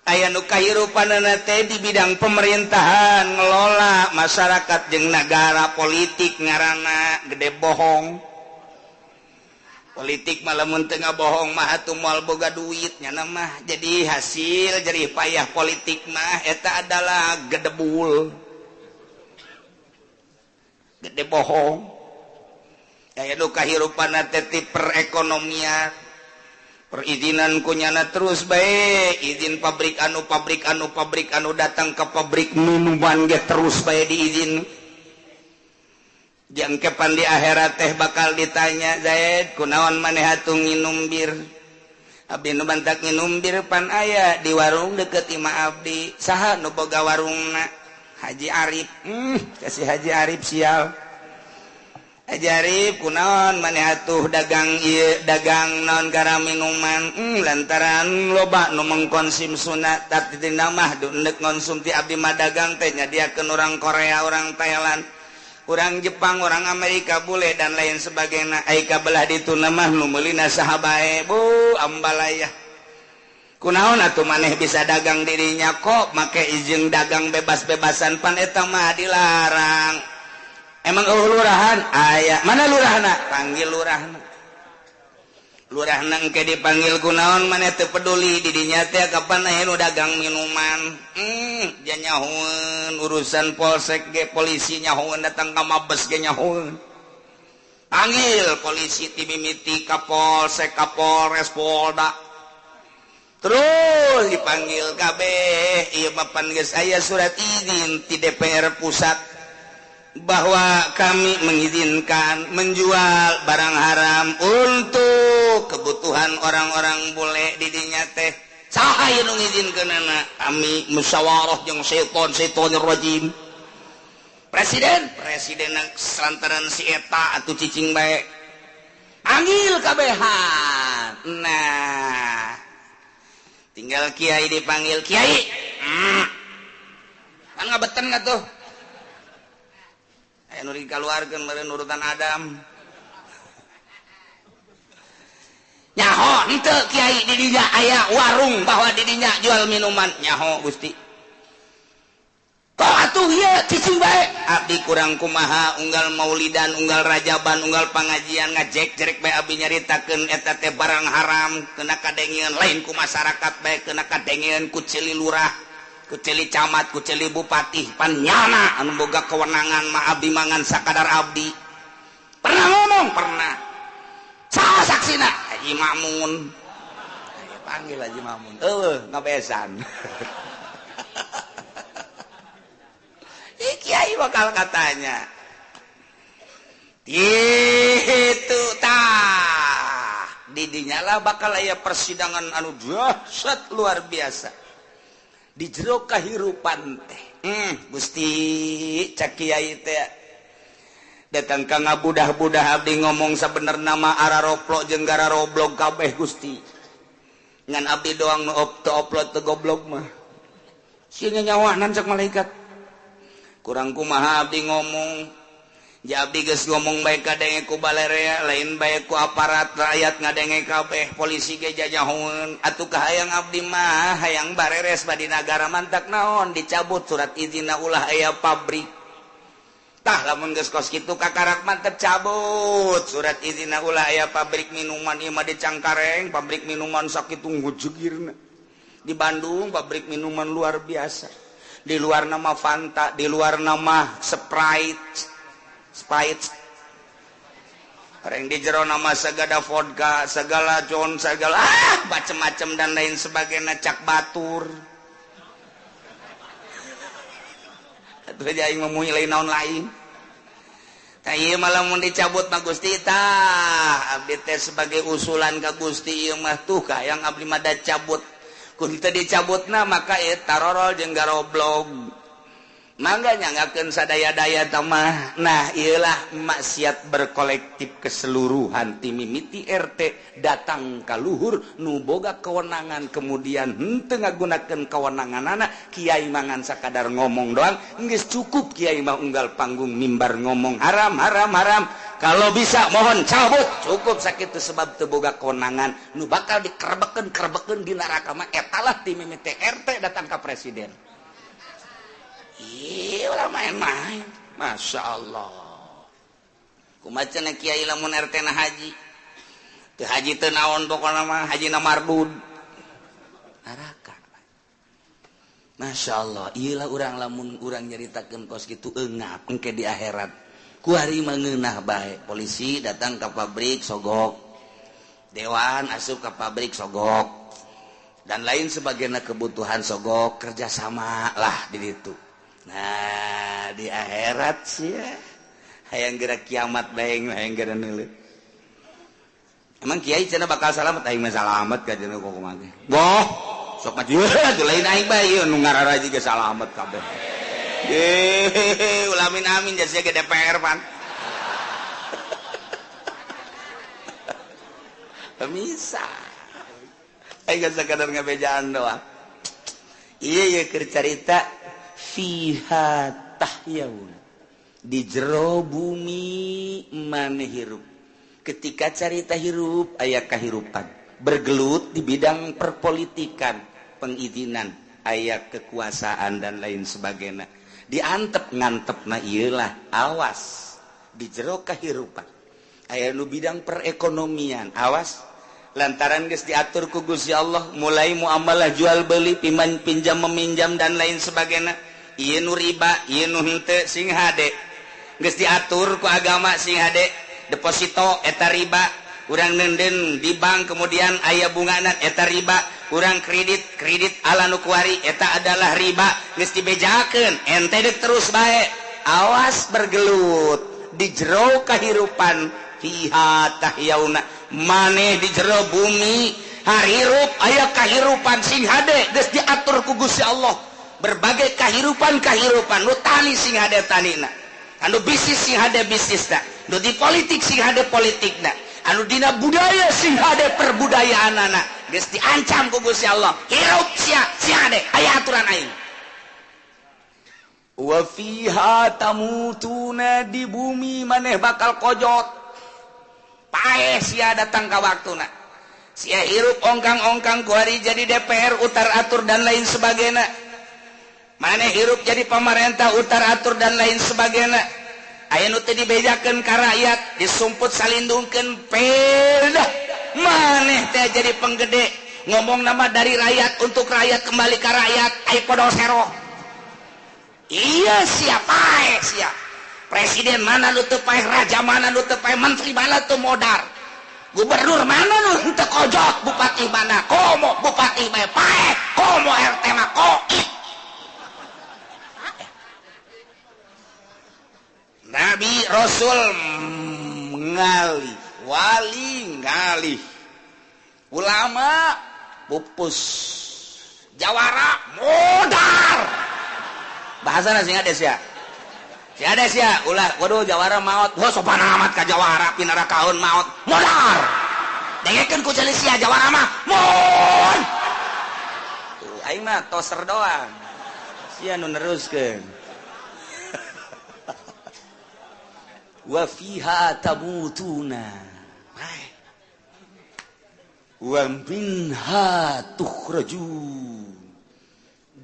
Aya nu kahirupanana teh di bidang pemerintahan, ngelola masyarakat jeung nagara, politik ngaranna, gede bohong. Politik malah mun teu ngabohong mah atuh moal boga duit nya mah. Jadi hasil jerih payah politik mah eta adalah gedebul, gede bohong. Aya nu kahirupan teh perekonomian, perizinan kunyana terus bae, izin pabrik anu, pabrik anu, pabrik anu, datang ke pabrik minuman ge terus bae diizin. Jangkepan di akhirat teh bakal ditanya, "Zaid, kunaon maneh atuh nginum bir?" "Abdi nu bantak nginum bir pan aya di warung deket imah abdi." "Saha nu boga warungna?" "Haji Arif." Kasih Haji Arif sial. Ajarib kunaon maneh atuh dagang ieu dagang naon gara minuman lantaran loba nu mengkonsum sunat tapi dina mah deuk ngonsumti abdi mah dagang teh nyadiakeun orang Korea, orang Thailand, orang Jepang, orang Amerika bule dan lain sebagainya. Ai ka belah ditu mah nu meulina saha bae bu ambalaya. Kunaon atuh maneh bisa dagang dirinya kok make izin dagang bebas-bebasan pan eta mah dilarang. Emang eueuh lurahan? Aya. Mana lurahna? Panggil lurahna. Lurahna engke dipanggil kunaon maneh teu peduli di dinya teh kapan aya nu dagang minuman. Dia nyahoeun urusan polsek ge polisi nyahoeun datang ka Mabes ge nyahoeun. Panggil polisi ti mimiti ka polsek, ka Polres, Polda. Terus dipanggil kabeh ieu mah pan geus aya surat izin ti DPR pusat bahwa kami mengizinkan menjual barang haram untuk kebutuhan orang-orang bule di dinya teh. Saha ieu nu ngizinkeunana? Kami musyawarah jeung setan-setan rajim. Presiden, presiden lantaran si eta atuh cicing bae. Panggil kabehan. Nah, tinggal kiai dipanggil kiai. Kan ngabeten atuh. Aya nu dikaluarkeun meureun urutan Adam. Nyaho henteu kiai di dinya aya warung bahwa di dinya jual minuman. Nyaho Gusti. Kok atuh ieu cicing bae? Abdi kurang kumaha unggal maulidan, unggal rajaban, unggal pangajian ngajek-jerek bae abdi nyaritakeun eta teh barang haram kena kadengeun lain ku masyarakat bae kena kadengeun ku ceuli lurah, ku ceuli camat, ku ceuli bupati, pan nyana anu boga kewenangan mah abdi mangan sakadar abdi. Pernah ngomong? Pernah. Saha saksina? Haji Mamun. Ayo panggil Haji Mamun. Eueuh ngabesan. Ih kiai bakal katanya. Itu tah. Di dinya lah bakal aya persidangan anu dahsyat luar biasa. Di jero kahirupan teh. Gusti cak kiai teh datang ka ngabudah-budah abdi ngomong sabenerna mah araroplok jeung gararoblog kabeh Gusti. Ngan abdi doang nu teu oplot teu goblok mah. Sieun nyawanan cak malaikat. Kurang kumaha abdi ngomong. Ja abdi geus ngomong bae kadenge ku balerea lain bae ku aparat rakyat ngadenge kabeh polisi ge jajahoeun. Atuh kahayang abdi mah hayang bareres badi nagara mantak naon dicabut surat izinna ulah aya pabrik. Tah lamun geus kos kitu kakarak mantep cabut surat izinna ulah aya pabrik minuman ieu mah di Cangkareng pabrik minuman sakitu ngujegirna. Di Bandung pabrik minuman luar biasa. Di luar nama Fanta, di luar nama Sprite. Sprite. Reng di jero nama segala vodka, segala john, segala macem-macem dan lain sebagainya cak batur. Atuh aja aing mah lain naon lain. Tah ieu mah lamun dicabut mah Gusti tah abdi teh sebagai usulan ka Gusti ieu mah tuh kahayang abdi mah da cabut. Kun teu dicabutna maka ieu tarorol jeung garoblog. Mangga nyanggakeun sadaya-daya tamah. Nah, ieulah maksiat berkolektif keseluruhan ti mimiti RT datang ka luhur nu boga kewenangan kemudian henteu ngagunakeun kewenanganana kiai mangan sakadar ngomong doang geus cukup kiai mah unggal panggung mimbar ngomong haram haram haram kalau bisa mohon cabut cukup sakitu sebab teu boga kewenangan nu bakal dikerebekeun-kerebekeun di neraka mah etalah ti mimiti RT datang ka presiden. Ih, ulah main-main. Masya Allah. Kumaha cenah kiai lamun RT na haji. Teu haji teu naon pokona mah haji na mardud. Neraka. Masya Allah, ieu lah urang lamun urang nyaritakeun kos kitu eungap engke di akhirat. Kuari mah ngeunah bae. Polisi datang ka pabrik sogok. Dewan asup ka pabrik sogok. Dan lain sebagainya kebutuhan sogok kerjasama lah di ditu. Nah di akhirat sih ya hayang gerak kiamat bae hayang gerak neuleuh. Emang kiai cenah bakal salamet aing mah salamet ka cenah kumaha teh. Boh, sok mah atuh lain aing bae ieu nu ngararaji ge salamet kabeh. Ulah amin amin jasa ge DPR pan. Pemisah. Aing sakadar ngabejaan doang. Iya ya keur carita fiha tahyaun. Di jero bumi maneh hirup. Ketika carita hirup aya kahirupan. Bergelut di bidang perpolitikan, pengizinan, aya kekuasaan dan lain sebagainya. Diantep ngantepna ieulah awas di jero kahirupan. Aya nu bidang perekonomian, awas lantaran geus diatur ku Gusti Allah mulai muamalah jual beli, piman pinjam meminjam dan lain sebagainya. Ieu nu riba, ieu nu henteu sing hade. Geus diatur ku agama sing hade. Deposito eta riba, urang nenden di bank kemudian aya bungana eta riba, urang kredit kredit ala nu kuari eta adalah riba. Geus dibejakeun, ente deuk terus bae. Awas bergelut di jero kahirupan fiha tahyauna. Maneh di jero bumi harirup aya kahirupan sing hade geus diatur ku Gusti Allah. Berbagai kahirupan-kahirupan nu tani sing hade tanina, anu bisnis sing hade bisnisna, nu di politik sing hade politikna, anu dina budaya sing hade perbudayaanana. Geus diancam ku Gusti Allah, hirup sia sing hade aya aturan aing. Wa fiha tamutuna, di bumi maneh bakal kojot. Paeh sia datang ka waktuna. Sia hirup ongkang-ongkang kuari jadi DPR utar atur dan lain sebagainya. Maneh hirup jadi pemerintah utar atur dan lain sebagainya. Aya nu teu dibejakeun ka rakyat, disumput salindungkeun pedah. Maneh teh jadi penggede, ngomong nama dari rakyat untuk rakyat kembali ka rakyat, ai podol sero. Iya sia paeh sia. Presiden mana nu teu paeh, raja mana nu teu paeh, menteri mana teu modar, gubernur mana nu teu kojot, bupati mana komo bupati bae paeh, komo RT mah koit. Nabi Rasul ngalih, wali ngalih, ulama pupus, jawara modar. Bahasana sing ades ya. Si ada sia ulah waduh jawara maot. Wah sopan amat ka jawara pinara kaun maot. Modar. Dengekeun ku ceuli sia jawara mah. Mon. Tuh aing mah toser doang. Sia nu neruskeun. Wa fiha tamutuna. Wa minha tukhrajun.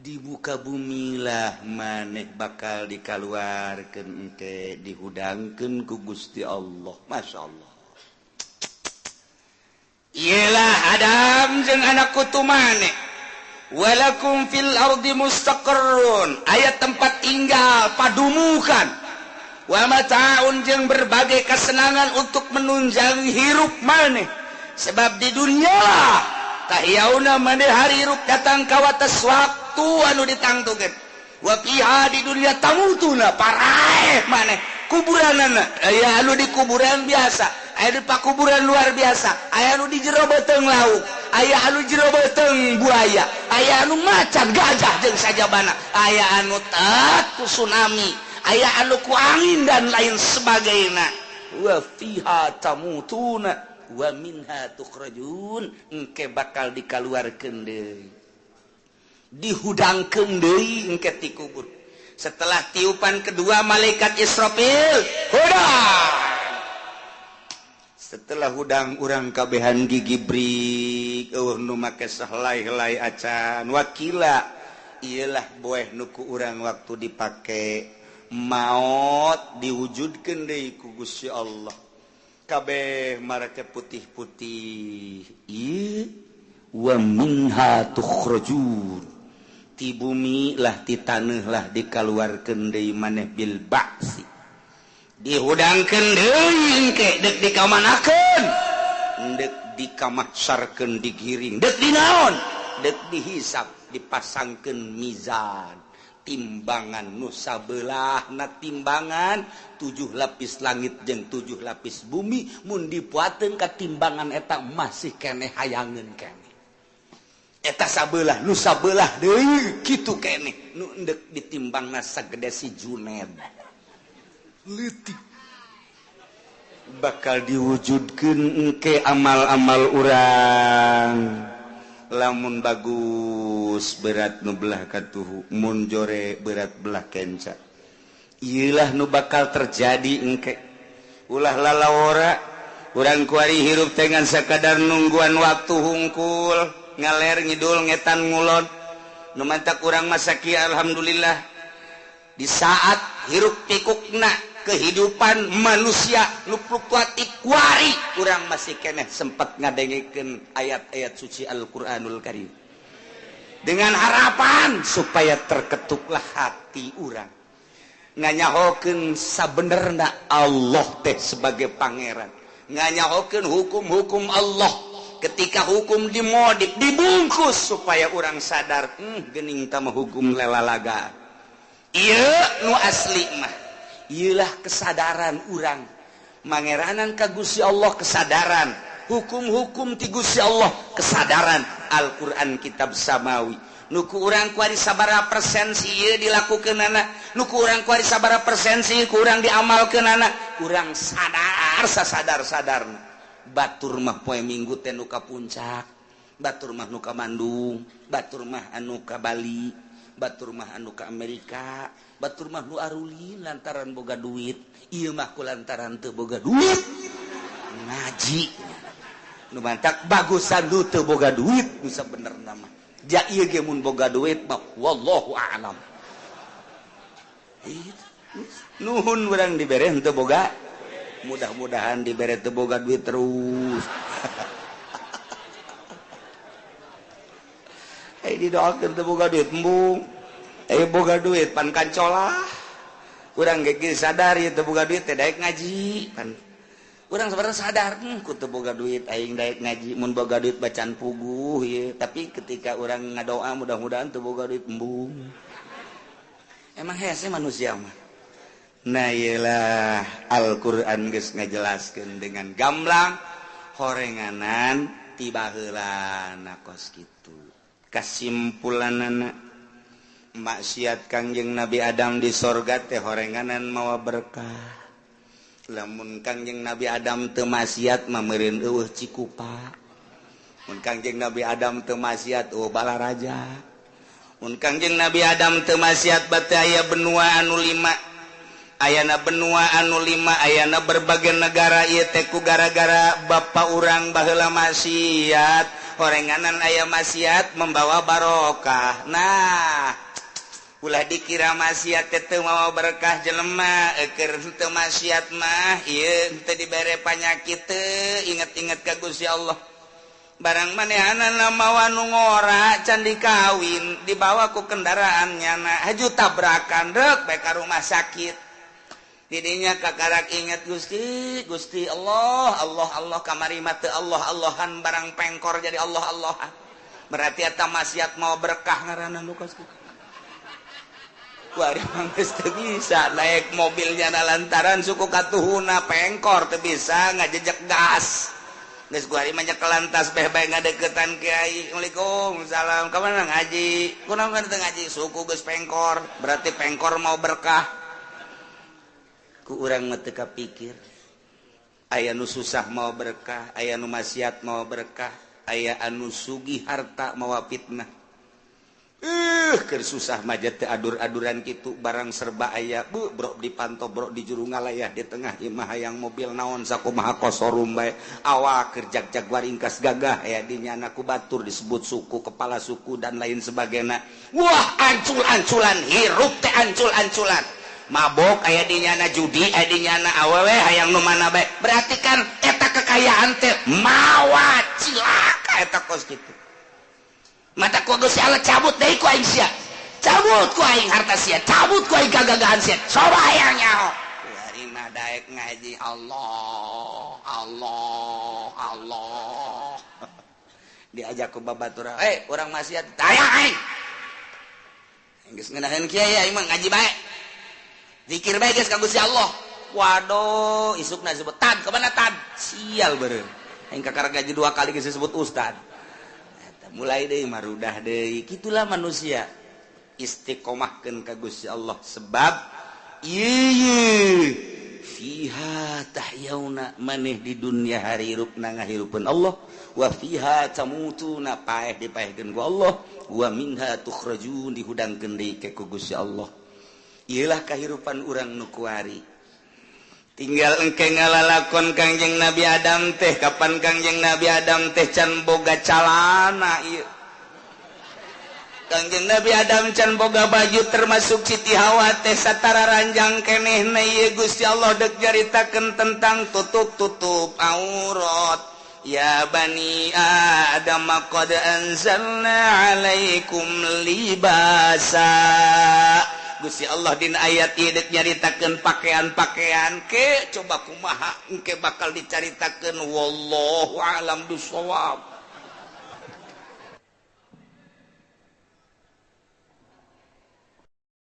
Di muka bumilah maneh bakal dikaluarkeun engke dihudangkeun ku Gusti Allah. Masya Allah. Iyalah Adam jeung anak kutu maneh. Walakum fil ardi mustaqarrun. Aya tempat tinggal padumukan. Wa mata'un jeung berbagai kesenangan untuk menunjang hirup maneh. Sebab di dunia lah tahyauna maneh hirup datang ka wates waktu anu ditangtukeun. Wa fiha di dunia tamutuna paraeh maneh kuburanana aya anu di kuburan biasa, aya di pakuburan luar biasa, aya anu di jero beuteung lauk, aya anu jero beuteung buaya, aya anu macan gajah jeung sajabana, aya anu tet ku tsunami, aya anu ku angin dan lain sebagainya. Wa fiha tamutuna wa minha tukhrajun, engke bakal dikaluarkeun deui, dihudangkeun deui engke ti kubur. Setelah tiupan kedua malaikat Israfil, hudang. Setelah hudang urang kabehan gigi brik, eueuh nu make sahelai-helai acan. Wakila iyalah boeh nu ku urang waktu dipake maot diwujudkeun deui ku Gusti Allah. Kabeh marake putih-putih. Ieu wa minha tukhrajun. Ti bumi lah ti taneuh lah dikaluarkeun deui maneh bil ba'si. Dihudangkeun deui engke deuk dikamanakeun, deuk dikamahsarkeun digiring, deuk dinaon, deuk dihisab, dipasangkeun mizan, timbangan nu sabelahna timbangan 7 lapis langit jeung 7 lapis bumi, mun dipuateun ka timbangan eta masih keneh hayangeun keneh. Eta sabelah nu sabelah deui kitu keneh nu endek ditimbangna sagede si Juned. Leutik. Bakal diwujudkeun engke amal-amal urang. Lamun bagus berat nu belah katuhu, mun jore berat belah kenca. Ieulah nu bakal terjadi engke. Ulah lalawora urang kuari hirup teh ngan sakadar nungguan waktu hungkul, ngaler ngidul ngetan ngulon. Nu mantak urang masa kieu alhamdulillah di saat hiruk pikukna kehidupan manusia nu fluktuatif kuari urang masih keneh sempat ngadengekeun ayat-ayat suci Al-Qur'anul Karim dengan harapan supaya terketuklah hati urang nganyahokeun sabenerna Allah teh sebagai pangeran, nganyahokeun hukum-hukum Allah ketika hukum dimodif dibungkus supaya urang sadar geuning tah mah hukum lelalaga ieu nu asli mah. Iyalah kesadaran urang mangeranan ka Gusti Allah, kesadaran hukum-hukum ti Gusti Allah, kesadaran Al-Qur'an kitab samawi nu ku urang kuari sabaraha persen sih ieu dilakukeunana, nu ku urang kuari sabaraha persen sih ku urang diamalkeunana, urang sadar sasadar-sadarna. Batur mah poe Minggu teh nu ka Puncak, batur mah nu ka Bandung, batur mah anu ka Bali, batur mah anu ka Amerika, batur mah nu arulin lantaran boga duit, ieu mah ku lantaran teu boga duit ngaji. Nu mantak bagusan nu teu boga duit nu sabenerna mah. Ja ieu ge mun boga duit mah wallahu a'lam. Nuhun urang dibere teu boga, mudah-mudahan dibere teu boga duit terus. Didoakeun teu boga duit embung, boga duit pan kancolah. Urang ge sadar ieu teu boga duit teh daek ngaji pan. Urang sebenarnya sadar ku teu boga duit aing daek ngaji, mun boga duit bacaan puguh ieu. Tapi ketika urang ngadoa mudah-mudahan teu boga duit embung. Emang hese manusia mah. Nah ieulah Al-Qur'an geus ngajelaskeun dengan gamblang horenganan ti baheulana kos kitu. Kasimpulanana maksiat Kangjeng Nabi Adam di sorga teh horenganan mawa berkah. Lamun Kangjeng Nabi Adam teu maksiat mah meureun eueuh Cikupa. Mun Kangjeng Nabi Adam teu maksiat eueuh Balaraja. Mun Kangjeng Nabi Adam teu maksiat bate aya benua anu 5. Ayana benua anu 5, ayana berbagai negara ieu teh ku gara-gara bapa urang baheula maksiat. Horenganan aya maksiat membawa barokah. Nah, ulah dikira maksiat teh teu mawa berkah jelema, keur teu maksiat mah ieu teu dibere panyakit teu inget-inget ka Gusti Allah. Barang manehanana mawa nu ngora can dikawin, dibawa ku kendaraan nyana, haju tabrakan reuk bae ka rumah sakit. Didinya kakarak ingat Gusti, Gusti Allah, Allah, Allah kamari mah teu Allah Allahan barang pengkor jadi Allah Allahan. Berarti eta maksiat mau berkah ngaranna nu kos kitu. Kuari mah geus teu bisa naik mobilnya na lantaran suku katuhuna pengkor teu bisa ngajejek gas. Geus kuari mah nyekelantas beh bae ngadeukeutan kiai. Waalaikumsalam. Ka mana ngaji? Kunaon teu ngaji? Suku geus pengkor, berarti pengkor mau berkah. Ku urang mah teu kapikir aya nu susah mau berkah, aya nu maksiat mau berkah, aya anu sugih harta mawa fitnah. Keur susah mah teu adur-aduran kitu barang serba aya, bu brok dipanto brok di juru ngalayah di tengah imah hayang mobil naon sakumaha kosorum bae, awak keur jag-jag waringkas gagah aya di nyana ku batur disebut suku kepala suku dan lain sebagainya. Wah, ancul-anculan hirup teh ancul-anculan. Mabok aya di nyana, judi aya di nyana, awewe hayang nu mana bae. Berarti kan eta kekayaan teh mawa cilaka eta kos kitu. Mata ku Gusti Allah cabut deui ku aing sia. Cabut ku aing harta sia, cabut ku aing kagagahan sia. Coba hayang nyaho. Kuari mah daek ngaji Allah, Allah, Allah. Diajak ku babatur, "Eh, urang maksiat taya aing." Geus ngeunaheun kiai aing mah ngaji bae. Zikir bae geus ka Gusti Allah. Waduh, isukna disebut tad, ka mana tad? Sial beureum. Aing kakara gaji 2 kali geus disebut ustad. Eta mulai deui marudah deui. Kitulah manusia. Istiqomahkeun ka Gusti Allah sebab ieu Fiha tahyauna, maneh di dunia harirup na ngahirupeun Allah. Wa fiha tamutuna, paeh dipaehkeun ku Allah. Wa minha tukhrajun, dihudangkeun deui ke ku Gusti Allah. Iyalah kahirupan urang nu kuari. Tinggal engke ngalalakon Kangjeng Nabi Adam teh. Kapan Kangjeng Nabi Adam teh can boga calana ieu. Kangjeng Nabi Adam can boga baju, termasuk Siti Hawa teh satara ranjang keneh na ieu. Gusti Allah dek nyaritakeun tentang tutup-tutup aurat. Ya bani Adam qad anzalna alaikum libasa. Gusti Allah dina ayat ieu dek nyaritakeun pakaian-pakaian. Ke coba kumaha engke bakal dicaritakeun, wallahu alam bisawab.